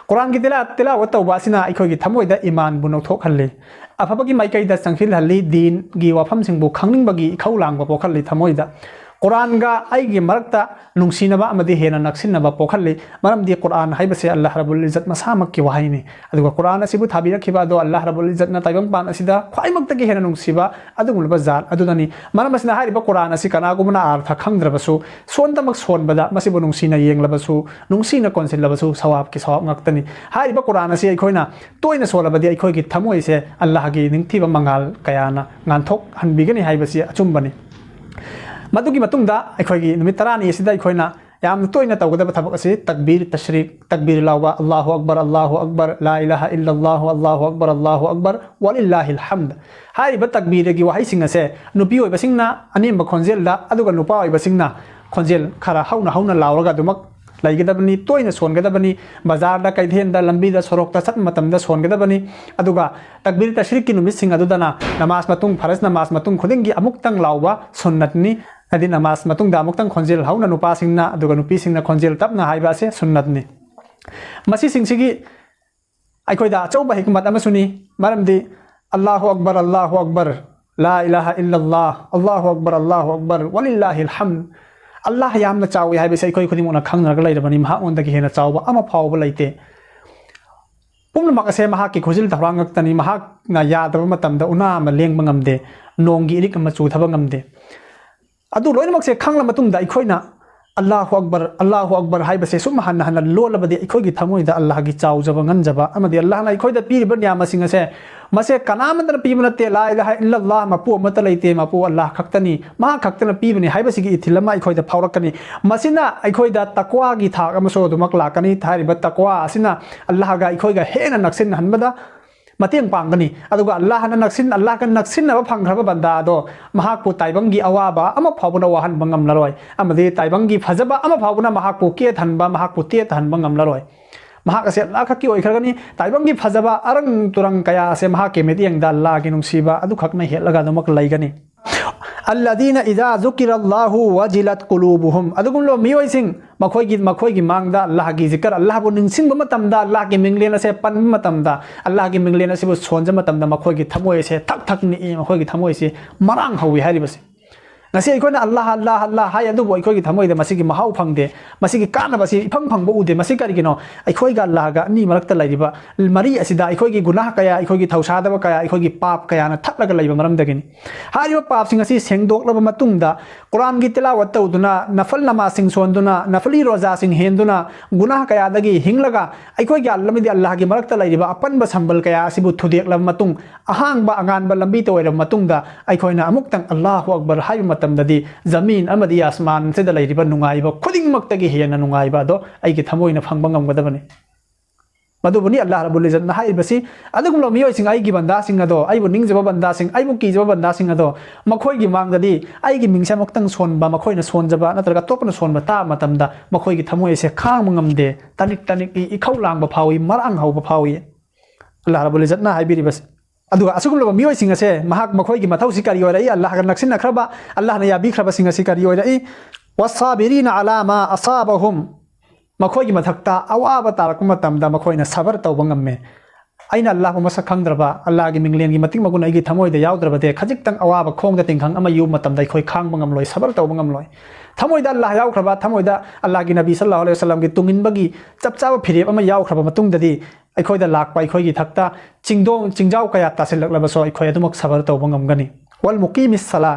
ꯀꯨꯔꯥꯟꯒꯤ ꯇꯤꯂꯥ-, ꯇꯤꯂꯥꯋꯠ ꯇꯧꯕ ꯑꯁꯤꯅ ꯑꯩꯈꯣꯏꯒꯤ ꯊꯃꯣꯏꯗ ꯏꯃꯥꯟꯕꯨ ꯅꯧꯊꯣꯛꯍꯜꯂꯤ, ꯑꯐꯕꯒꯤ ꯃꯥꯏꯀꯩꯗ ꯆꯪꯁꯤꯜꯍꯜꯂꯤ, ꯗꯤꯟꯒꯤ ꯋꯥꯐꯝꯁꯤꯡꯕꯨ ꯈꯪꯅꯤꯡꯕꯒꯤ ꯏꯈꯧ ꯂꯥꯡꯕ ꯄꯣꯛꯍꯜꯂꯤ ꯊꯃꯣꯏꯗ꯫ ꯀꯨꯔꯥꯟꯒ ꯑꯩꯒꯤ ꯃꯔꯛꯇ ꯅꯨꯡꯁꯤꯅꯕ ꯑꯃꯗꯤ ꯍꯦꯟꯅ ꯅꯛꯁꯤꯟꯅꯕ ꯄꯣꯛꯍꯜꯂꯤ꯫ ꯃꯔꯝꯗꯤ ꯀꯨꯔꯥꯟ ꯍꯥꯏꯕꯁꯦ ꯑꯜꯂꯥꯍ ꯔꯕꯨꯜ ꯏꯖꯠ ꯃꯁꯥꯃꯛꯀꯤ ꯋꯥꯍꯩꯅꯤ꯫ ꯑꯗꯨꯒ ꯀꯨꯔꯥꯟ ꯑꯁꯤꯕꯨ ꯊꯥꯕꯤꯔꯛꯈꯤꯕ ꯑꯗꯣ ꯑꯜꯂꯥꯍ ꯔꯕꯨꯜ ꯏꯖꯠꯅ ꯇꯥꯏꯕꯪꯄꯥꯟ ꯑꯁꯤꯗ ꯈ꯭ꯋꯥꯏꯃꯛꯇꯒꯤ ꯍꯦꯟꯅ ꯅꯨꯡꯁꯤꯕ ꯑꯗꯨꯒꯨꯝꯂꯕ ꯖꯥꯠ ꯑꯗꯨꯅꯅꯤ꯫ ꯃꯔꯝ ꯑꯁꯤꯅ ꯍꯥꯏꯔꯤꯕ ꯀꯨꯔꯥꯟ ꯑꯁꯤ ꯀꯅꯥꯒꯨꯝꯕꯅ ꯑꯥꯔꯊ ꯈꯪꯗ꯭ꯔꯕꯁꯨ, ꯁꯣꯟꯗꯃꯛ ꯁꯣꯟꯕꯗ ꯃꯁꯤꯕꯨ ꯅꯨꯡꯁꯤꯅ ꯌꯦꯡꯂꯕꯁꯨ, ꯅꯨꯡꯁꯤꯅ ꯀꯣꯟꯁꯤꯜꯂꯕꯁꯨ ꯁꯋꯥꯕꯀꯤ ꯁꯋꯥꯕ ꯉꯥꯛꯇꯅꯤ꯫ ꯍꯥꯏꯔꯤꯕ ꯀꯨꯔꯥꯟ ꯑꯁꯤ ꯑꯩꯈꯣꯏꯅ ꯇꯣꯏꯅ ꯁꯣꯜꯂꯕꯗꯤ ꯑꯩꯈꯣꯏꯒꯤ ꯊꯃꯣꯏꯁꯦ ꯑꯜꯂꯥꯍꯒꯤ ꯅꯤꯡꯊꯤꯕ ꯃꯉꯥꯜ ꯀꯌꯥꯅ ꯉꯥꯟꯊꯣꯛꯍꯟꯕꯤꯒꯅꯤ ꯍꯥꯏꯕꯁꯤ ꯑꯆꯨꯝꯕꯅꯤ꯫ ꯃꯗꯨꯒꯤ ꯃꯇꯨꯡꯗ ꯑꯩꯈꯣꯏꯒꯤ ꯅꯨꯃꯤꯠ ꯇꯔꯥꯅꯤ ꯑꯁꯤꯗ ꯑꯩꯈꯣꯏꯅ ꯌꯥꯝꯅ ꯇꯣꯏꯅ ꯇꯧꯒꯗꯕ ꯊꯕꯛ ꯑꯁꯤ ꯇꯛꯕꯤꯔ ꯇꯁ꯭ꯔꯤꯛ, ꯇꯛꯕꯤꯔ ꯂꯥꯎꯕ, "ꯑꯜꯂꯥꯍꯨ ꯑꯛꯕꯔ, ꯑꯜꯂꯥꯍꯨ ꯑꯛꯕꯔ, ꯂꯥ ꯏꯂꯥꯍ ꯏꯜꯂꯜꯂꯥꯍꯨ, ꯑꯜꯂꯥꯍꯨ ꯑꯛꯕꯔ, ꯑꯜꯂꯥꯍꯨ ꯑꯛꯕꯔ, ꯋꯥꯂꯤꯜꯂꯥꯍꯤꯜ ꯍꯝꯗ"꯫ ꯍꯥꯏꯔꯤꯕ ꯇꯛꯕꯤꯔꯒꯤ ꯋꯥꯍꯩꯁꯤꯡ ꯑꯁꯦ ꯅꯨꯄꯤ ꯑꯣꯏꯕꯁꯤꯡꯅ ꯑꯅꯦꯝꯕ ꯈꯣꯟꯖꯦꯜꯗ, ꯑꯗꯨꯒ ꯅꯨꯄꯥ ꯑꯣꯏꯕꯁꯤꯡꯅ ꯈꯣꯟꯖꯦꯜ ꯈꯔ ꯍꯧꯅ ꯍꯧꯅ ꯂꯥꯎꯔꯒ ꯑꯗꯨꯃꯛ ꯂꯩꯒꯗꯕꯅꯤ, ꯇꯣꯏꯅ ꯁꯣꯟꯒꯗꯕꯅꯤ꯫ ꯕꯖꯥꯔꯗ, ꯀꯩꯊꯦꯜꯗ, ꯂꯝꯕꯤꯗ, ꯁꯣꯔꯣꯛꯇ ꯆꯠꯄ ꯃꯇꯝꯗ ꯁꯣꯟꯒꯗꯕꯅꯤ꯫ ꯑꯗꯨꯒ ꯇꯛꯕꯤꯔ ꯇꯁ꯭ꯔꯤꯛꯀꯤ ꯅꯨꯃꯤꯠꯁꯤꯡ ꯑꯗꯨꯗꯅ ꯅꯃꯥꯖ ꯃꯇꯨꯡ, ꯐꯔꯖ ꯅꯃꯥꯖ ꯃꯇꯨꯡ ꯈꯨꯗꯤꯡꯒꯤ ꯑꯃꯨꯛꯇꯪ ꯂꯥꯎꯕ ꯁꯨꯟꯅꯠꯅꯤ꯫ ꯍꯥꯏꯗꯤ ꯅꯃꯥꯖ ꯃꯇꯨꯡꯗ ꯑꯃꯨꯛꯇꯪ ꯈꯣꯟꯖꯦꯜ ꯍꯧꯅ ꯅꯨꯄꯥꯁꯤꯡꯅ, ꯑꯗꯨꯒ ꯅꯨꯄꯤꯁꯤꯡꯅ ꯈꯣꯟꯖꯦꯜ ꯇꯞꯅ ꯍꯥꯏꯕ ꯑꯁꯦ ꯁꯨꯟꯅꯠꯅꯤ꯫ ꯃꯁꯤꯁꯤꯡꯁꯤꯒꯤ ꯑꯩꯈꯣꯏꯗ ꯑꯆꯧꯕ ꯍꯤꯛꯃꯠ ꯑꯃꯁꯨꯅꯤ꯫ ꯃꯔꯝꯗꯤ "ꯑꯜꯂꯥꯍꯨ ꯑꯛꯕꯔ, ꯑꯜꯂꯥꯍꯨ ꯑꯛꯕꯔ, ꯂꯥ ꯏꯂꯥꯍ ꯏꯜꯂꯜꯂꯥꯍ, ꯑꯜꯂꯥꯍꯨ ꯑꯛꯕꯔ, ꯑꯜꯂꯥꯍꯨ ꯑꯛꯕꯔ, ꯋꯥꯂꯤꯜꯂꯥꯍꯤꯜ ꯍꯝꯗ"꯫ ꯑꯜꯂꯥꯍ ꯌꯥꯝꯅ ꯆꯥꯎꯏ ꯍꯥꯏꯕꯁꯤ ꯑꯩꯈꯣꯏ ꯈꯨꯗꯤꯡꯃꯛꯅ ꯈꯪꯅꯔꯒ ꯂꯩꯔꯕꯅꯤ꯫ ꯃꯍꯥꯛꯉꯣꯟꯗꯒꯤ ꯍꯦꯟꯅ ꯆꯥꯎꯕ ꯑꯃ ꯐꯥꯎꯕ ꯂꯩꯇꯦ꯫ ꯄꯨꯝꯅꯃꯛ ꯑꯁꯦ ꯃꯍꯥꯛꯀꯤ ꯈꯨꯖꯤꯜ ꯊꯧꯔꯥꯡ ꯉꯥꯛꯇꯅꯤ꯫ ꯃꯍꯥꯛꯅ ꯌꯥꯗꯕ ꯃꯇꯝꯗ ꯎꯅꯥ ꯑꯃ ꯂꯦꯡꯕ ꯉꯝꯗꯦ, ꯅꯣꯡꯒꯤ ꯏꯔꯤꯛ ꯑꯃ ꯆꯨꯊꯕ ꯉꯝꯗꯦ꯫ ꯑꯗꯨ ꯂꯣꯏꯅꯃꯛꯁꯦ ꯈꯪꯂ ꯃꯇꯨꯡꯗ ꯑꯩꯈꯣꯏꯅ "ꯑꯜꯂꯥꯍꯨ ꯑꯛꯕꯔ, ꯑꯜꯂꯥꯍꯨ ꯑꯛꯕꯔ" ꯍꯥꯏꯕꯁꯦ ꯁꯨꯝ ꯍꯟꯅ ꯍꯟꯅ ꯂꯣꯜꯂꯕꯗꯤ ꯑꯩꯈꯣꯏꯒꯤ ꯊꯃꯣꯏꯗ ꯑꯜꯂꯥꯍꯒꯤ ꯆꯥꯎꯖꯕ, ꯉꯟꯖꯕ ꯑꯃꯗꯤ ꯑꯜꯂꯥꯍꯅ ꯑꯩꯈꯣꯏꯗ ꯄꯤꯔꯤꯕ ꯅꯤꯌꯥꯃꯁꯤꯡ ꯑꯁꯦ, ꯃꯁꯦ ꯀꯅꯥꯃꯠꯇꯅ ꯄꯤꯕ ꯅꯠꯇꯦ, "ꯂꯥ ꯏꯂꯥꯍ ꯏꯜꯂꯜꯂꯥꯍ", ꯃꯄꯨ ꯑꯃꯠꯇ ꯂꯩꯇꯦ, ꯃꯄꯨ ꯑꯜꯂꯥꯍ ꯈꯛꯇꯅꯤ, ꯃꯍꯥꯛ ꯈꯛꯇꯅ ꯄꯤꯕꯅꯤ ꯍꯥꯏꯕꯁꯤꯒꯤ ꯏꯊꯤꯜ ꯑꯃ ꯑꯩꯈꯣꯏꯗ ꯐꯥꯎꯔꯛꯀꯅꯤ꯫ ꯃꯁꯤꯅ ꯑꯩꯈꯣꯏꯗ ꯇꯛꯋꯥꯒꯤ ꯊꯥꯛ ꯑꯃꯁꯨ ꯑꯗꯨꯃꯛ ꯂꯥꯛꯀꯅꯤ꯫ ꯍꯥꯏꯔꯤꯕ ꯇꯛꯋꯥ ꯑꯁꯤꯅ ꯑꯜꯂꯥꯍꯒ ꯑꯩꯈꯣꯏꯒ ꯍꯦꯟꯅ ꯅꯛꯁꯤꯟꯅꯍꯟꯕꯗ ꯃꯇꯦꯡ ꯄꯥꯡꯒꯅꯤ꯫ ꯑꯗꯨꯒ ꯑꯜꯂꯥꯍꯅ ꯅꯛꯁꯤꯟ-, ꯑꯜꯂꯥꯍꯒ ꯅꯛꯁꯤꯟꯅꯕ ꯐꯪꯈ꯭ꯔꯕ ꯕꯟꯗꯥ ꯑꯗꯣ ꯃꯍꯥꯛꯄꯨ ꯇꯥꯏꯕꯪꯒꯤ ꯑꯋꯥꯕ ꯑꯃ ꯐꯥꯎꯕꯅ ꯋꯥꯍꯟꯕ ꯉꯝꯂꯔꯣꯏ, ꯑꯃꯗꯤ ꯇꯥꯏꯕꯪꯒꯤ ꯐꯖꯕ ꯑꯃ ꯐꯥꯎꯕꯅ ꯃꯍꯥꯛꯄꯨ ꯀꯦꯠꯍꯟꯕ, ꯃꯍꯥꯛꯄꯨ ꯇꯦꯠꯍꯟꯕ ꯉꯝꯂꯔꯣꯏ꯫ ꯃꯍꯥꯛ ꯑꯁꯦ ꯑꯜꯂꯥꯍ ꯈꯛꯀꯤ ꯑꯣꯏꯈ꯭ꯔꯒꯅꯤ꯫ ꯇꯥꯏꯕꯪꯒꯤ ꯐꯖꯕ ꯑꯔꯪ ꯇꯨꯔꯪ ꯀꯌꯥ ꯑꯁꯦ ꯃꯍꯥꯛꯀꯤ ꯃꯤꯠꯌꯦꯡꯗ ꯑꯜꯂꯥꯍꯒꯤ ꯅꯨꯡꯁꯤꯕ ꯑꯗꯨꯈꯛꯅ ꯍꯦꯠꯂꯒ ꯑꯗꯨꯃꯛ ꯂꯩꯒꯅꯤ꯫ "ꯑꯜꯂꯗꯤꯅ ꯏꯗꯥ ꯖꯨꯀꯤꯔ ꯑꯜꯂꯥꯍꯨ ꯋꯥꯖꯤꯂꯠ ꯀꯨꯂꯨꯕꯨꯍꯨꯝ", ꯑꯗꯨꯒꯨꯝꯂꯕ ꯃꯤꯑꯣꯏꯁꯤꯡ, ꯃꯈꯣꯏꯒꯤ, ꯃꯈꯣꯏꯒꯤ ꯃꯥꯡꯗ ꯑꯜꯂꯥꯍꯒꯤ ꯖꯤꯀꯔ, ꯑꯜꯂꯥꯍꯕꯨ ꯅꯤꯡꯁꯤꯡꯕ ꯃꯇꯝꯗ, ꯑꯜꯂꯥꯍꯒꯤ ꯃꯤꯡꯂꯦꯟ ꯑꯁꯦ ꯄꯟꯕ ꯃꯇꯝꯗ, ꯑꯜꯂꯥꯍꯒꯤ ꯃꯤꯡꯂꯦꯟ ꯑꯁꯤꯕꯨ ꯁꯣꯟꯖ ꯃꯇꯝꯗ ꯃꯈꯣꯏꯒꯤ ꯊꯃꯣꯏ ꯑꯁꯦ ꯊꯛ ꯊꯛ ꯅꯤꯛꯏ, ꯃꯈꯣꯏꯒꯤ ꯊꯃꯣꯏ ꯑꯁꯤ ꯃꯔꯥꯡ ꯍꯧꯏ ꯍꯥꯏꯔꯤꯕꯁꯤ꯫ ꯉꯁꯤ ꯑꯩꯈꯣꯏꯅ ꯑꯜꯂꯥꯍ, ꯑꯜꯂꯥꯍ, ꯑꯜꯂꯥꯍ ꯍꯥꯏ, ꯑꯗꯨꯕꯨ ꯑꯩꯈꯣꯏꯒꯤ ꯊꯃꯣꯏꯗ ꯃꯁꯤꯒꯤ ꯃꯍꯥꯎ ꯐꯪꯗꯦ, ꯃꯁꯤꯒꯤ ꯀꯥꯟꯅꯕ ꯑꯁꯤ ꯏꯐꯪ ꯐꯪꯕ ꯎꯗꯦ꯫ ꯃꯁꯤ ꯀꯔꯤꯒꯤꯅꯣ? ꯑꯩꯈꯣꯏꯒ ꯑꯜꯂꯥꯍꯒ ꯑꯅꯤ ꯃꯔꯛꯇ ꯂꯩꯔꯤꯕ ꯃꯔꯤ ꯑꯁꯤꯗ ꯑꯩꯈꯣꯏꯒꯤ ꯒꯨꯅꯥꯍ ꯀꯌꯥ, ꯑꯩꯈꯣꯏꯒꯤ ꯊꯧꯁꯥꯗꯕ ꯀꯌꯥ, ꯑꯩꯈꯣꯏꯒꯤ ꯄꯥꯞ ꯀꯌꯥꯅ ꯊꯠꯂꯒ ꯂꯩꯕ ꯃꯔꯝꯗꯒꯤꯅꯤ꯫ ꯍꯥꯏꯔꯤꯕ ꯄꯥꯞꯁꯤꯡ ꯑꯁꯤ ꯁꯦꯡꯗꯣꯛꯂꯕ ꯃꯇꯨꯡꯗ, ꯀꯨꯔꯥꯟꯒꯤ ꯇꯤꯂꯥꯋꯠ ꯇꯧꯗꯨꯅ, ꯅꯐꯜ ꯅꯃꯥꯖꯁꯤꯡ ꯁꯣꯟꯗꯨꯅ, ꯅꯐꯂꯤ ꯔꯣꯖꯥꯁꯤꯡ ꯍꯦꯟꯗꯨꯅ, ꯒꯨꯅꯥꯍ ꯀꯌꯥꯗꯒꯤ ꯍꯤꯡꯂꯒ, ꯑꯩꯈꯣꯏꯒꯤ ꯑꯜ-, ꯑꯃꯗꯤ ꯑꯜꯂꯥꯍꯒꯤ ꯃꯔꯛꯇ ꯂꯩꯔꯤꯕ ꯑꯄꯟꯕ ꯁꯝꯕꯜ ꯀꯌꯥ ꯑꯁꯤꯕꯨ ꯊꯨꯗꯦꯛꯂꯕ ꯃꯇꯨꯡ, ꯑꯍꯥꯡꯕ ꯑꯉꯥꯟꯕ ꯂꯝꯕꯤ ꯇ ꯑꯣꯏꯔꯕ ꯃꯇꯨꯡꯗ, ꯑꯩꯈꯣꯏꯅ ꯑꯃꯨꯛꯇꯪ "ꯑꯜꯂꯥꯍꯨ ꯑꯛꯕꯔ" ꯍꯥꯏꯕ ꯃꯇꯝꯗꯗꯤ, ꯖꯃꯤꯟ ꯑꯃꯗꯤ ꯑꯁꯃꯥꯟꯁꯤꯗ ꯂꯩꯔꯤꯕ ꯅꯨꯡꯉꯥꯏꯕ ꯈꯨꯗꯤꯡꯃꯛꯇꯒꯤ ꯍꯦꯟꯅ ꯅꯨꯡꯉꯥꯏꯕ ꯑꯗꯣ ꯑꯩꯒꯤ ꯊꯃꯣꯏꯅ ꯐꯪꯕ ꯉꯝꯒꯗꯕꯅꯤ꯫ ꯃꯗꯨꯕꯨꯅꯤ ꯑꯜꯂꯥꯍ ꯔꯕꯨꯜ ꯏꯖꯠꯅ ꯍꯥꯏꯔꯤꯕꯁꯤ꯫ ꯑꯗꯨꯒꯨꯝꯂꯕ ꯃꯤꯑꯣꯏꯁꯤꯡ, ꯑꯩꯒꯤ ꯕꯟꯗꯥꯁꯤꯡ ꯑꯗꯣ, ꯑꯩꯕꯨ ꯅꯤꯡꯖꯕ ꯕꯟꯗꯥꯁꯤꯡ, ꯑꯩꯕꯨ ꯀꯤꯖꯕ ꯕꯟꯗꯥꯁꯤꯡ ꯑꯗꯣ, ꯃꯈꯣꯏꯒꯤ ꯃꯥꯡꯗꯗꯤ ꯑꯩꯒꯤ ꯃꯤꯡꯁꯦ ꯑꯃꯨꯛꯇꯪ ꯁꯣꯟꯕ, ꯃꯈꯣꯏꯅ ꯁꯣꯟꯖꯕ ꯅꯠꯇ꯭ꯔꯒ ꯑꯇꯣꯞꯄꯅ ꯁꯣꯟꯕ ꯇꯥꯕ ꯃꯇꯝꯗ, ꯃꯈꯣꯏꯒꯤ ꯊꯃꯣꯏ ꯑꯁꯦ ꯈꯥꯡꯕ ꯉꯝꯗꯦ, ꯇꯅꯤꯛ ꯇꯅꯤꯛ ꯏ-, ꯏꯈꯧ ꯂꯥꯡꯕ ꯐꯥꯎꯏ, ꯃꯔꯥꯡ ꯍꯧꯕ ꯐꯥꯎꯏ꯫ ꯑꯜꯂꯥꯍ ꯔꯕꯨꯜ ꯏꯖꯠꯅ ꯍꯥꯏꯕꯤꯔꯤꯕꯁꯤ꯫ ꯑꯗꯨꯒ ꯑꯁꯤꯒꯨꯝꯂꯕ ꯃꯤꯑꯣꯏꯁꯤꯡ ꯑꯁꯦ, ꯃꯍꯥꯛ, ꯃꯈꯣꯏꯒꯤ ꯃꯊꯧꯁꯤ ꯀꯔꯤ ꯑꯣꯏꯔꯛꯏ? ꯑꯜꯂꯥꯍꯒ ꯅꯛꯁꯤꯟꯅꯈ꯭ꯔꯕ, ꯑꯜꯂꯥꯍꯅ ꯌꯥꯕꯤꯈ꯭ꯔꯕꯁꯤꯡ ꯑꯁꯤ ꯀꯔꯤ ꯑꯣꯏꯔꯛꯏ? "ꯋꯥꯁꯥꯕꯤꯔꯤꯅ ꯑꯂꯥ ꯃꯥ ꯑꯁꯥꯕꯍꯨꯝ", ꯃꯈꯣꯏꯒꯤ ꯃꯊꯛꯇ ꯑꯋꯥꯕ ꯇꯥꯔꯛꯄ ꯃꯇꯝꯗ ꯃꯈꯣꯏꯅ ꯁꯕꯔ ꯇꯧꯕ ꯉꯝꯃꯦ꯫ ꯑꯩꯅ ꯑꯜꯂꯥꯍꯕꯨ ꯃꯁꯛ ꯈꯪꯗ꯭ꯔꯕ, ꯑꯜꯂꯥꯍꯒꯤ ꯃꯤꯡꯂꯦꯟꯒꯤ ꯃꯇꯤꯛ ꯃꯒꯨꯟ ꯑꯩꯒꯤ ꯊꯃꯣꯏꯗ ꯌꯥꯎꯗ꯭ꯔꯕꯗꯤ, ꯈꯖꯤꯛꯇꯪ ꯑꯋꯥꯕ ꯈꯣꯡꯗ ꯇꯤꯡꯈꯪ ꯑꯃ ꯌꯨꯕ ꯃꯇꯝꯗ ꯑꯩꯈꯣꯏ ꯈꯥꯡꯕ ꯉꯝꯂꯣꯏ, ꯁꯕꯔ ꯇꯧꯕ ꯉꯝꯂꯣꯏ꯫ ꯊꯃꯣꯏꯗ ꯑꯜꯂꯥꯍ ꯌꯥꯎꯈ꯭ꯔꯕ, ꯊꯃꯣꯏꯗ ꯑꯜꯂꯥꯍꯒꯤ ꯅꯕꯤ ꯁꯜꯂꯜꯂꯥꯍꯨ ꯑꯂꯩꯍꯤ ꯋꯁꯜꯂꯝꯒꯤ ꯇꯨꯡꯏꯟꯕꯒꯤ ꯆꯞ ꯆꯥꯕ ꯐꯤꯔꯦꯞ ꯑꯃ ꯌꯥꯎꯈ꯭ꯔꯕ ꯃꯇꯨꯡꯗꯗꯤ, ꯑꯩꯈꯣꯏꯗ ꯂꯥꯛꯄ ꯑꯩꯈꯣꯏꯒꯤ ꯏꯊꯛꯇ ꯆꯤꯡꯗꯣꯡ, ꯆꯤꯡꯖꯥꯎ ꯀꯌꯥ ꯇꯥꯁꯤꯜꯂꯛꯂꯕꯁꯨ ꯑꯩꯈꯣꯏ ꯑꯗꯨꯃꯛ ꯁꯕꯔ ꯇꯧꯕ ꯉꯝꯒꯅꯤ꯫ "ꯋꯜ ꯃꯨꯀꯤꯃꯤꯁ ꯁꯂꯥ",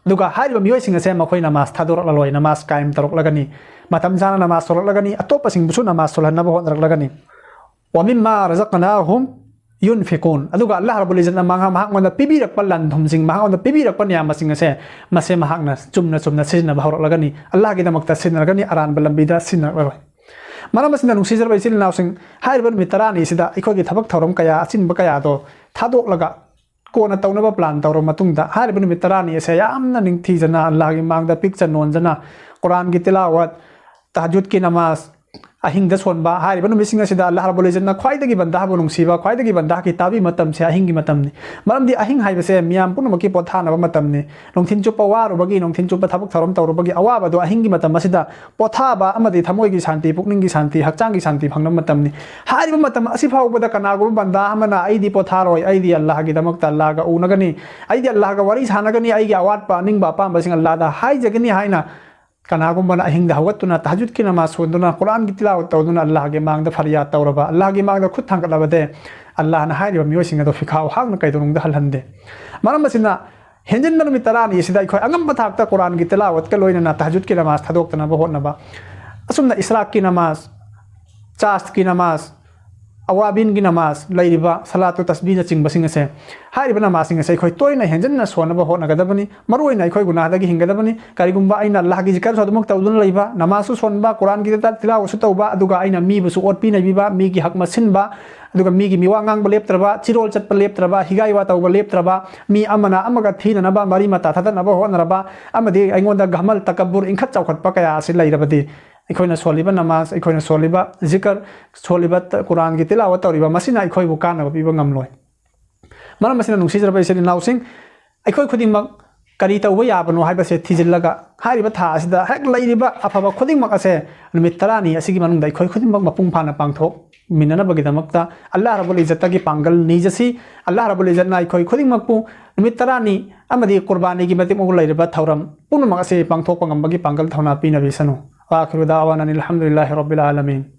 ꯑꯗꯨꯒ ꯍꯥꯏꯔꯤꯕ ꯃꯤꯑꯣꯏꯁꯤꯡ ꯑꯁꯦ ꯃꯈꯣꯏ ꯅꯃꯥꯖ ꯊꯥꯗꯣꯔꯛꯂꯔꯣꯏ, ꯅꯃꯥꯖ ꯀꯥꯌꯝ ꯇꯧꯔꯛꯂꯒꯅꯤ, ꯃꯇꯝ ꯆꯥꯅ ꯅꯃꯥꯖ ꯁꯣꯜꯂꯛꯂꯒꯅꯤ, ꯑꯇꯣꯞꯄꯁꯤꯡꯕꯨꯁꯨ ꯅꯃꯥꯖ ꯁꯣꯜꯍꯟꯅꯕ ꯍꯣꯠꯅꯔꯛꯂꯒꯅꯤ꯫ "ꯋꯥꯃꯤꯝꯃꯥ ꯔꯖꯛꯅꯥꯍꯨꯝ ꯌꯨꯟꯐꯤꯀꯨꯟ", ꯑꯗꯨꯒ ꯑꯜꯂꯥꯍ ꯔꯕꯨꯜ ꯏꯖꯠꯅ ꯃꯍꯥꯛ, ꯃꯍꯥꯛꯉꯣꯟꯗ ꯄꯤꯕꯤꯔꯛꯄ ꯂꯟ ꯊꯨꯝꯁꯤꯡ, ꯃꯍꯥꯛꯉꯣꯟꯗ ꯄꯤꯕꯤꯔꯛꯄ ꯅꯤꯌꯥꯃꯁꯤꯡ ꯑꯁꯦ ꯃꯁꯦ ꯃꯍꯥꯛꯅ ꯆꯨꯝꯅ ꯆꯨꯝꯅ ꯁꯤꯖꯤꯟꯅꯕ ꯍꯧꯔꯛꯂꯒꯅꯤ, ꯑꯜꯂꯥꯍꯒꯤꯗꯃꯛꯇ ꯁꯤꯖꯤꯟꯅꯔꯒꯅꯤ, ꯑꯔꯥꯟꯕ ꯂꯝꯕꯤꯗ ꯁꯤꯖꯤꯟꯅꯔꯛꯂꯔꯣꯏ꯫ ꯃꯔꯝ ꯑꯁꯤꯅ, ꯅꯨꯡꯁꯤꯖꯔꯕ ꯏꯆꯤꯜ ꯏꯅꯥꯎꯁꯤꯡ, ꯍꯥꯏꯔꯤꯕ ꯅꯨꯃꯤꯠ ꯇꯔꯥꯅꯤ ꯑꯁꯤꯗ ꯑꯩꯈꯣꯏꯒꯤ ꯊꯕꯛ ꯊꯧꯔꯝ ꯀꯌꯥ, ꯑꯆꯤꯟꯕ ꯀꯌꯥꯗꯣ ꯊꯥꯗꯣꯛꯂꯒ, ꯀꯣꯟꯅ ꯇꯧꯅꯕ ꯄ꯭ꯂꯥꯟ ꯇꯧꯔꯕ ꯃꯇꯨꯡꯗ, ꯍꯥꯏꯔꯤꯕ ꯅꯨꯃꯤꯠ ꯇꯔꯥꯅꯤ ꯑꯁꯦ ꯌꯥꯝꯅ ꯅꯤꯡꯊꯤꯖꯅ ꯑꯜꯂꯥꯍꯒꯤ ꯃꯥꯡꯗ ꯄꯤꯛꯆ ꯅꯣꯟꯖꯅ, ꯀꯨꯔꯥꯟꯒꯤ ꯇꯤꯂꯥꯋꯠ, ꯇꯍꯖꯨꯗꯀꯤ ꯅꯃꯥꯖ, ꯑꯍꯤꯡꯗ ꯁꯣꯟꯕ꯫ ꯍꯥꯏꯔꯤꯕ ꯅꯨꯃꯤꯠꯁꯤꯡ ꯑꯁꯤꯗ ꯑꯜꯂꯥꯍ ꯔꯕꯨꯜ ꯏꯖꯠꯅ ꯈ꯭ꯋꯥꯏꯗꯒꯤ ꯕꯟꯗꯥꯕꯨ ꯅꯨꯡꯁꯤꯕ, ꯈ꯭ꯋꯥꯏꯗꯒꯤ ꯕꯟꯗꯥꯒꯤ ꯇꯥꯕꯤ ꯃꯇꯝꯁꯦ ꯑꯍꯤꯡꯒꯤ ꯃꯇꯝꯅꯤ꯫ ꯃꯔꯝꯗꯤ ꯑꯍꯤꯡ ꯍꯥꯏꯕꯁꯦ ꯃꯤꯌꯥꯝ ꯄꯨꯝꯅꯃꯛꯀꯤ ꯄꯣꯊꯥꯅꯕ ꯃꯇꯝꯅꯤ꯫ ꯅꯨꯡꯊꯤꯟ ꯆꯨꯞꯄ ꯋꯥꯔꯨꯕꯒꯤ, ꯅꯨꯡꯊꯤꯟ ꯆꯨꯞꯄ ꯊꯕꯛ ꯊꯧꯔꯝ ꯇꯧꯔꯨꯕꯒꯤ ꯑꯋꯥꯕꯗꯣ ꯑꯍꯤꯡꯒꯤ ꯃꯇꯝ ꯑꯁꯤꯗ ꯄꯣꯊꯥꯕ ꯑꯃꯗꯤ ꯊꯃꯣꯏꯒꯤ ꯁꯥꯟꯇꯤ, ꯄꯨꯛꯅꯤꯡꯒꯤ ꯁꯥꯟꯇꯤ, ꯍꯛꯆꯥꯡꯒꯤ ꯁꯥꯟꯇꯤ ꯐꯪꯅꯕ ꯃꯇꯝꯅꯤ꯫ ꯍꯥꯏꯔꯤꯕ ꯃꯇꯝ ꯑꯁꯤ ꯐꯥꯎꯕꯗ ꯀꯅꯥꯒꯨꯝꯕ ꯕꯟꯗꯥ ꯑꯃꯅ "ꯑꯩꯗꯤ ꯄꯣꯊꯥꯔꯣꯏ, ꯑꯩꯗꯤ ꯑꯜꯂꯥꯍꯒꯤꯗꯃꯛꯇ ꯑꯜꯂꯥꯍꯒ ꯎꯅꯒꯅꯤ, ꯑꯩꯗꯤ ꯑꯜꯂꯥꯍꯒ ꯋꯥꯔꯤ ꯁꯥꯟꯅꯒꯅꯤ, ꯑꯩꯒꯤ ꯑꯋꯥꯠꯄ ꯑꯅꯤꯡꯕ ꯑꯄꯥꯝꯕꯁꯤꯡ ꯑꯜꯂꯥꯍꯗ ꯍꯥꯏꯖꯒꯅꯤ" ꯍꯥꯏꯅ ꯀꯅꯥꯒꯨꯝꯕꯅ ꯑꯍꯤꯡꯗ ꯍꯧꯒꯠꯇꯨꯅ ꯇꯍꯖꯨꯗꯀꯤ ꯅꯃꯥꯖ ꯁꯣꯟꯗꯨꯅ, ꯀꯨꯔꯥꯟꯒꯤ ꯇꯤꯂꯥꯋꯠ ꯇꯧꯗꯨꯅ ꯑꯜꯂꯥꯍꯒꯤ ꯃꯥꯡꯗ ꯐꯔꯤꯌꯥꯗ ꯇꯧꯔꯕ, ꯑꯜꯂꯥꯍꯒꯤ ꯃꯥꯡꯗ ꯈꯨꯠ ꯊꯥꯡꯒꯠꯂꯕꯗꯤ, ꯑꯜꯂꯥꯍꯅ ꯍꯥꯏꯔꯤꯕ ꯃꯤꯑꯣꯏꯁꯤꯡ ꯑꯗꯣ ꯐꯤꯈꯥꯎ ꯍꯥꯡꯅ ꯀꯩꯗꯧꯅꯨꯡꯗ ꯍꯜꯍꯟꯗꯦ꯫ ꯃꯔꯝ ꯑꯁꯤꯅ, ꯍꯦꯟꯖꯤꯟꯕ ꯅꯨꯃꯤꯠ ꯇꯔꯥꯅꯤ ꯑꯁꯤꯗ ꯑꯩꯈꯣꯏ ꯑꯉꯝꯕ ꯊꯥꯛꯇ ꯀꯨꯔꯥꯟꯒꯤ ꯇꯤꯂꯥꯋꯠꯀ ꯂꯣꯏꯅꯅ ꯇꯍꯖꯨꯗꯀꯤ ꯅꯃꯥꯖ ꯊꯥꯗꯣꯛꯇꯅꯕ ꯍꯣꯠꯅꯕ, ꯑꯁꯨꯝꯅ ꯏꯁꯔꯥꯛꯀꯤ ꯅꯃꯥꯖ, ꯆꯥꯁꯀꯤ ꯅꯃꯥꯖ, ꯑꯋꯥꯕꯤꯟꯒꯤ ꯅꯃꯥꯖ ꯂꯩꯔꯤꯕ ꯁꯂꯥꯇꯨ ꯇꯁꯕꯤꯅꯆꯤꯡꯕꯁꯤꯡ ꯑꯁꯦ, ꯍꯥꯏꯔꯤꯕ ꯅꯃꯥꯖꯁꯤꯡ ꯑꯁꯦ ꯑꯩꯈꯣꯏ ꯇꯣꯏꯅ ꯍꯦꯟꯖꯟꯅ ꯁꯣꯟꯅꯕ ꯍꯣꯠꯅꯒꯗꯕꯅꯤ꯫ ꯃꯔꯨꯑꯣꯏꯅ ꯑꯩꯈꯣꯏ ꯒꯨꯅꯥꯍꯗꯒꯤ ꯍꯤꯡꯒꯗꯕꯅꯤ꯫ ꯀꯔꯤꯒꯨꯝꯕ ꯑꯩꯅ ꯑꯜꯂꯥꯍꯒꯤ ꯖꯤꯀꯔꯁꯨ ꯑꯗꯨꯃꯛ ꯇꯧꯗꯨꯅ ꯂꯩꯕ, ꯅꯃꯥꯖꯁꯨ ꯁꯣꯟꯕ, ꯀꯨꯔꯥꯟꯒꯤ ꯇꯤꯂꯥꯋꯠꯁꯨ ꯇꯧꯕ, ꯑꯗꯨꯒ ꯑꯩꯅ ꯃꯤꯕꯨꯁꯨ ꯑꯣꯠꯄꯤ ꯅꯩꯕꯤꯕ, ꯃꯤꯒꯤ ꯍꯛ ꯃꯠꯁꯤꯟꯕ, ꯑꯗꯨꯒ ꯃꯤꯒꯤ ꯃꯤꯋꯥ ꯉꯥꯡꯕ ꯂꯦꯞꯇ꯭ꯔꯕ, ꯆꯤꯔꯣꯜ ꯆꯠꯄ ꯂꯦꯞꯇ꯭ꯔꯕ, ꯍꯤꯒꯥꯏ ꯋꯥ ꯇꯧꯕ ꯂꯦꯞꯇ꯭ꯔꯕ, ꯃꯤ ꯑꯃꯅ ꯑꯃꯒ ꯊꯤꯅꯅꯕ, ꯃꯔꯤ ꯃꯇꯥ ꯊꯗꯠꯅꯕ ꯍꯣꯠꯅꯔꯕ, ꯑꯃꯗꯤ ꯑꯩꯉꯣꯟꯗ ꯘꯃꯜ, ꯇꯀꯕꯨꯔ, ꯏꯟꯈꯠ ꯆꯥꯎꯈꯠꯄ ꯀꯌꯥ ꯑꯁꯤ ꯂꯩꯔꯕꯗꯤ, ꯑꯩꯈꯣꯏꯅ ꯁꯣꯜꯂꯤꯕ ꯅꯃꯥꯖ, ꯑꯩꯈꯣꯏꯅ ꯁꯣꯜꯂꯤꯕ ꯖꯤꯀꯔ, ꯁꯣꯜꯂꯤꯕ ꯇ-, ꯀꯨꯔꯥꯟꯒꯤ ꯇꯤꯂꯥꯋꯠ ꯇꯧꯔꯤꯕ, ꯃꯁꯤꯅ ꯑꯩꯈꯣꯏꯕꯨ ꯀꯥꯟꯅꯕ ꯄꯤꯕ ꯉꯝꯂꯣꯏ꯫ ꯃꯔꯝ ꯑꯁꯤꯅ, ꯅꯨꯡꯁꯤꯖꯔꯕ ꯏꯆꯤꯜ ꯏꯅꯥꯎꯁꯤꯡ, ꯑꯩꯈꯣꯏ ꯈꯨꯗꯤꯡꯃꯛ ꯀꯔꯤ ꯇꯧꯕ ꯌꯥꯕꯅꯣ ꯍꯥꯏꯕꯁꯦ ꯊꯤꯖꯤꯜꯂꯒ, ꯍꯥꯏꯔꯤꯕ ꯊꯥ ꯑꯁꯤꯗ ꯍꯦꯛ ꯂꯩꯔꯤꯕ ꯑꯐꯕ ꯈꯨꯗꯤꯡꯃꯛ ꯑꯁꯦ ꯅꯨꯃꯤꯠ ꯇꯔꯥꯅꯤ ꯑꯁꯤꯒꯤ ꯃꯅꯨꯡꯗ ꯑꯩꯈꯣꯏ ꯈꯨꯗꯤꯡꯃꯛ ꯃꯄꯨꯡ ꯐꯥꯅ ꯄꯥꯡꯊꯣꯛꯃꯤꯟꯅꯅꯕꯒꯤꯗꯃꯛꯇ ꯑꯜꯂꯥꯍ ꯔꯕꯨꯜ ꯏꯖꯠꯇꯒꯤ ꯄꯥꯡꯒꯜ ꯅꯤꯖꯁꯤ꯫ ꯑꯜꯂꯥꯍ ꯔꯕꯨꯜ ꯏꯖꯠꯅ ꯑꯩꯈꯣꯏ ꯈꯨꯗꯤꯡꯃꯛꯄꯨ ꯅꯨꯃꯤꯠ ꯇꯔꯥꯅꯤ ꯑꯃꯗꯤ ꯀꯨꯔꯕꯥꯅꯤꯒꯤ ꯃꯇꯤꯛ ꯃꯒꯨꯟ ꯂꯩꯔꯕ ꯊꯧꯔꯝ ꯄꯨꯝꯅꯃꯛ ꯑꯁꯤ ꯄꯥꯡꯊꯣꯛꯄ ꯉꯝꯕꯒꯤ ꯄꯥꯡꯒꯜ ꯊꯧꯅꯥ ꯄꯤꯅꯕꯤꯁꯅꯨ꯫ وآخر دعوانا أن الحمد لله رب العالمين.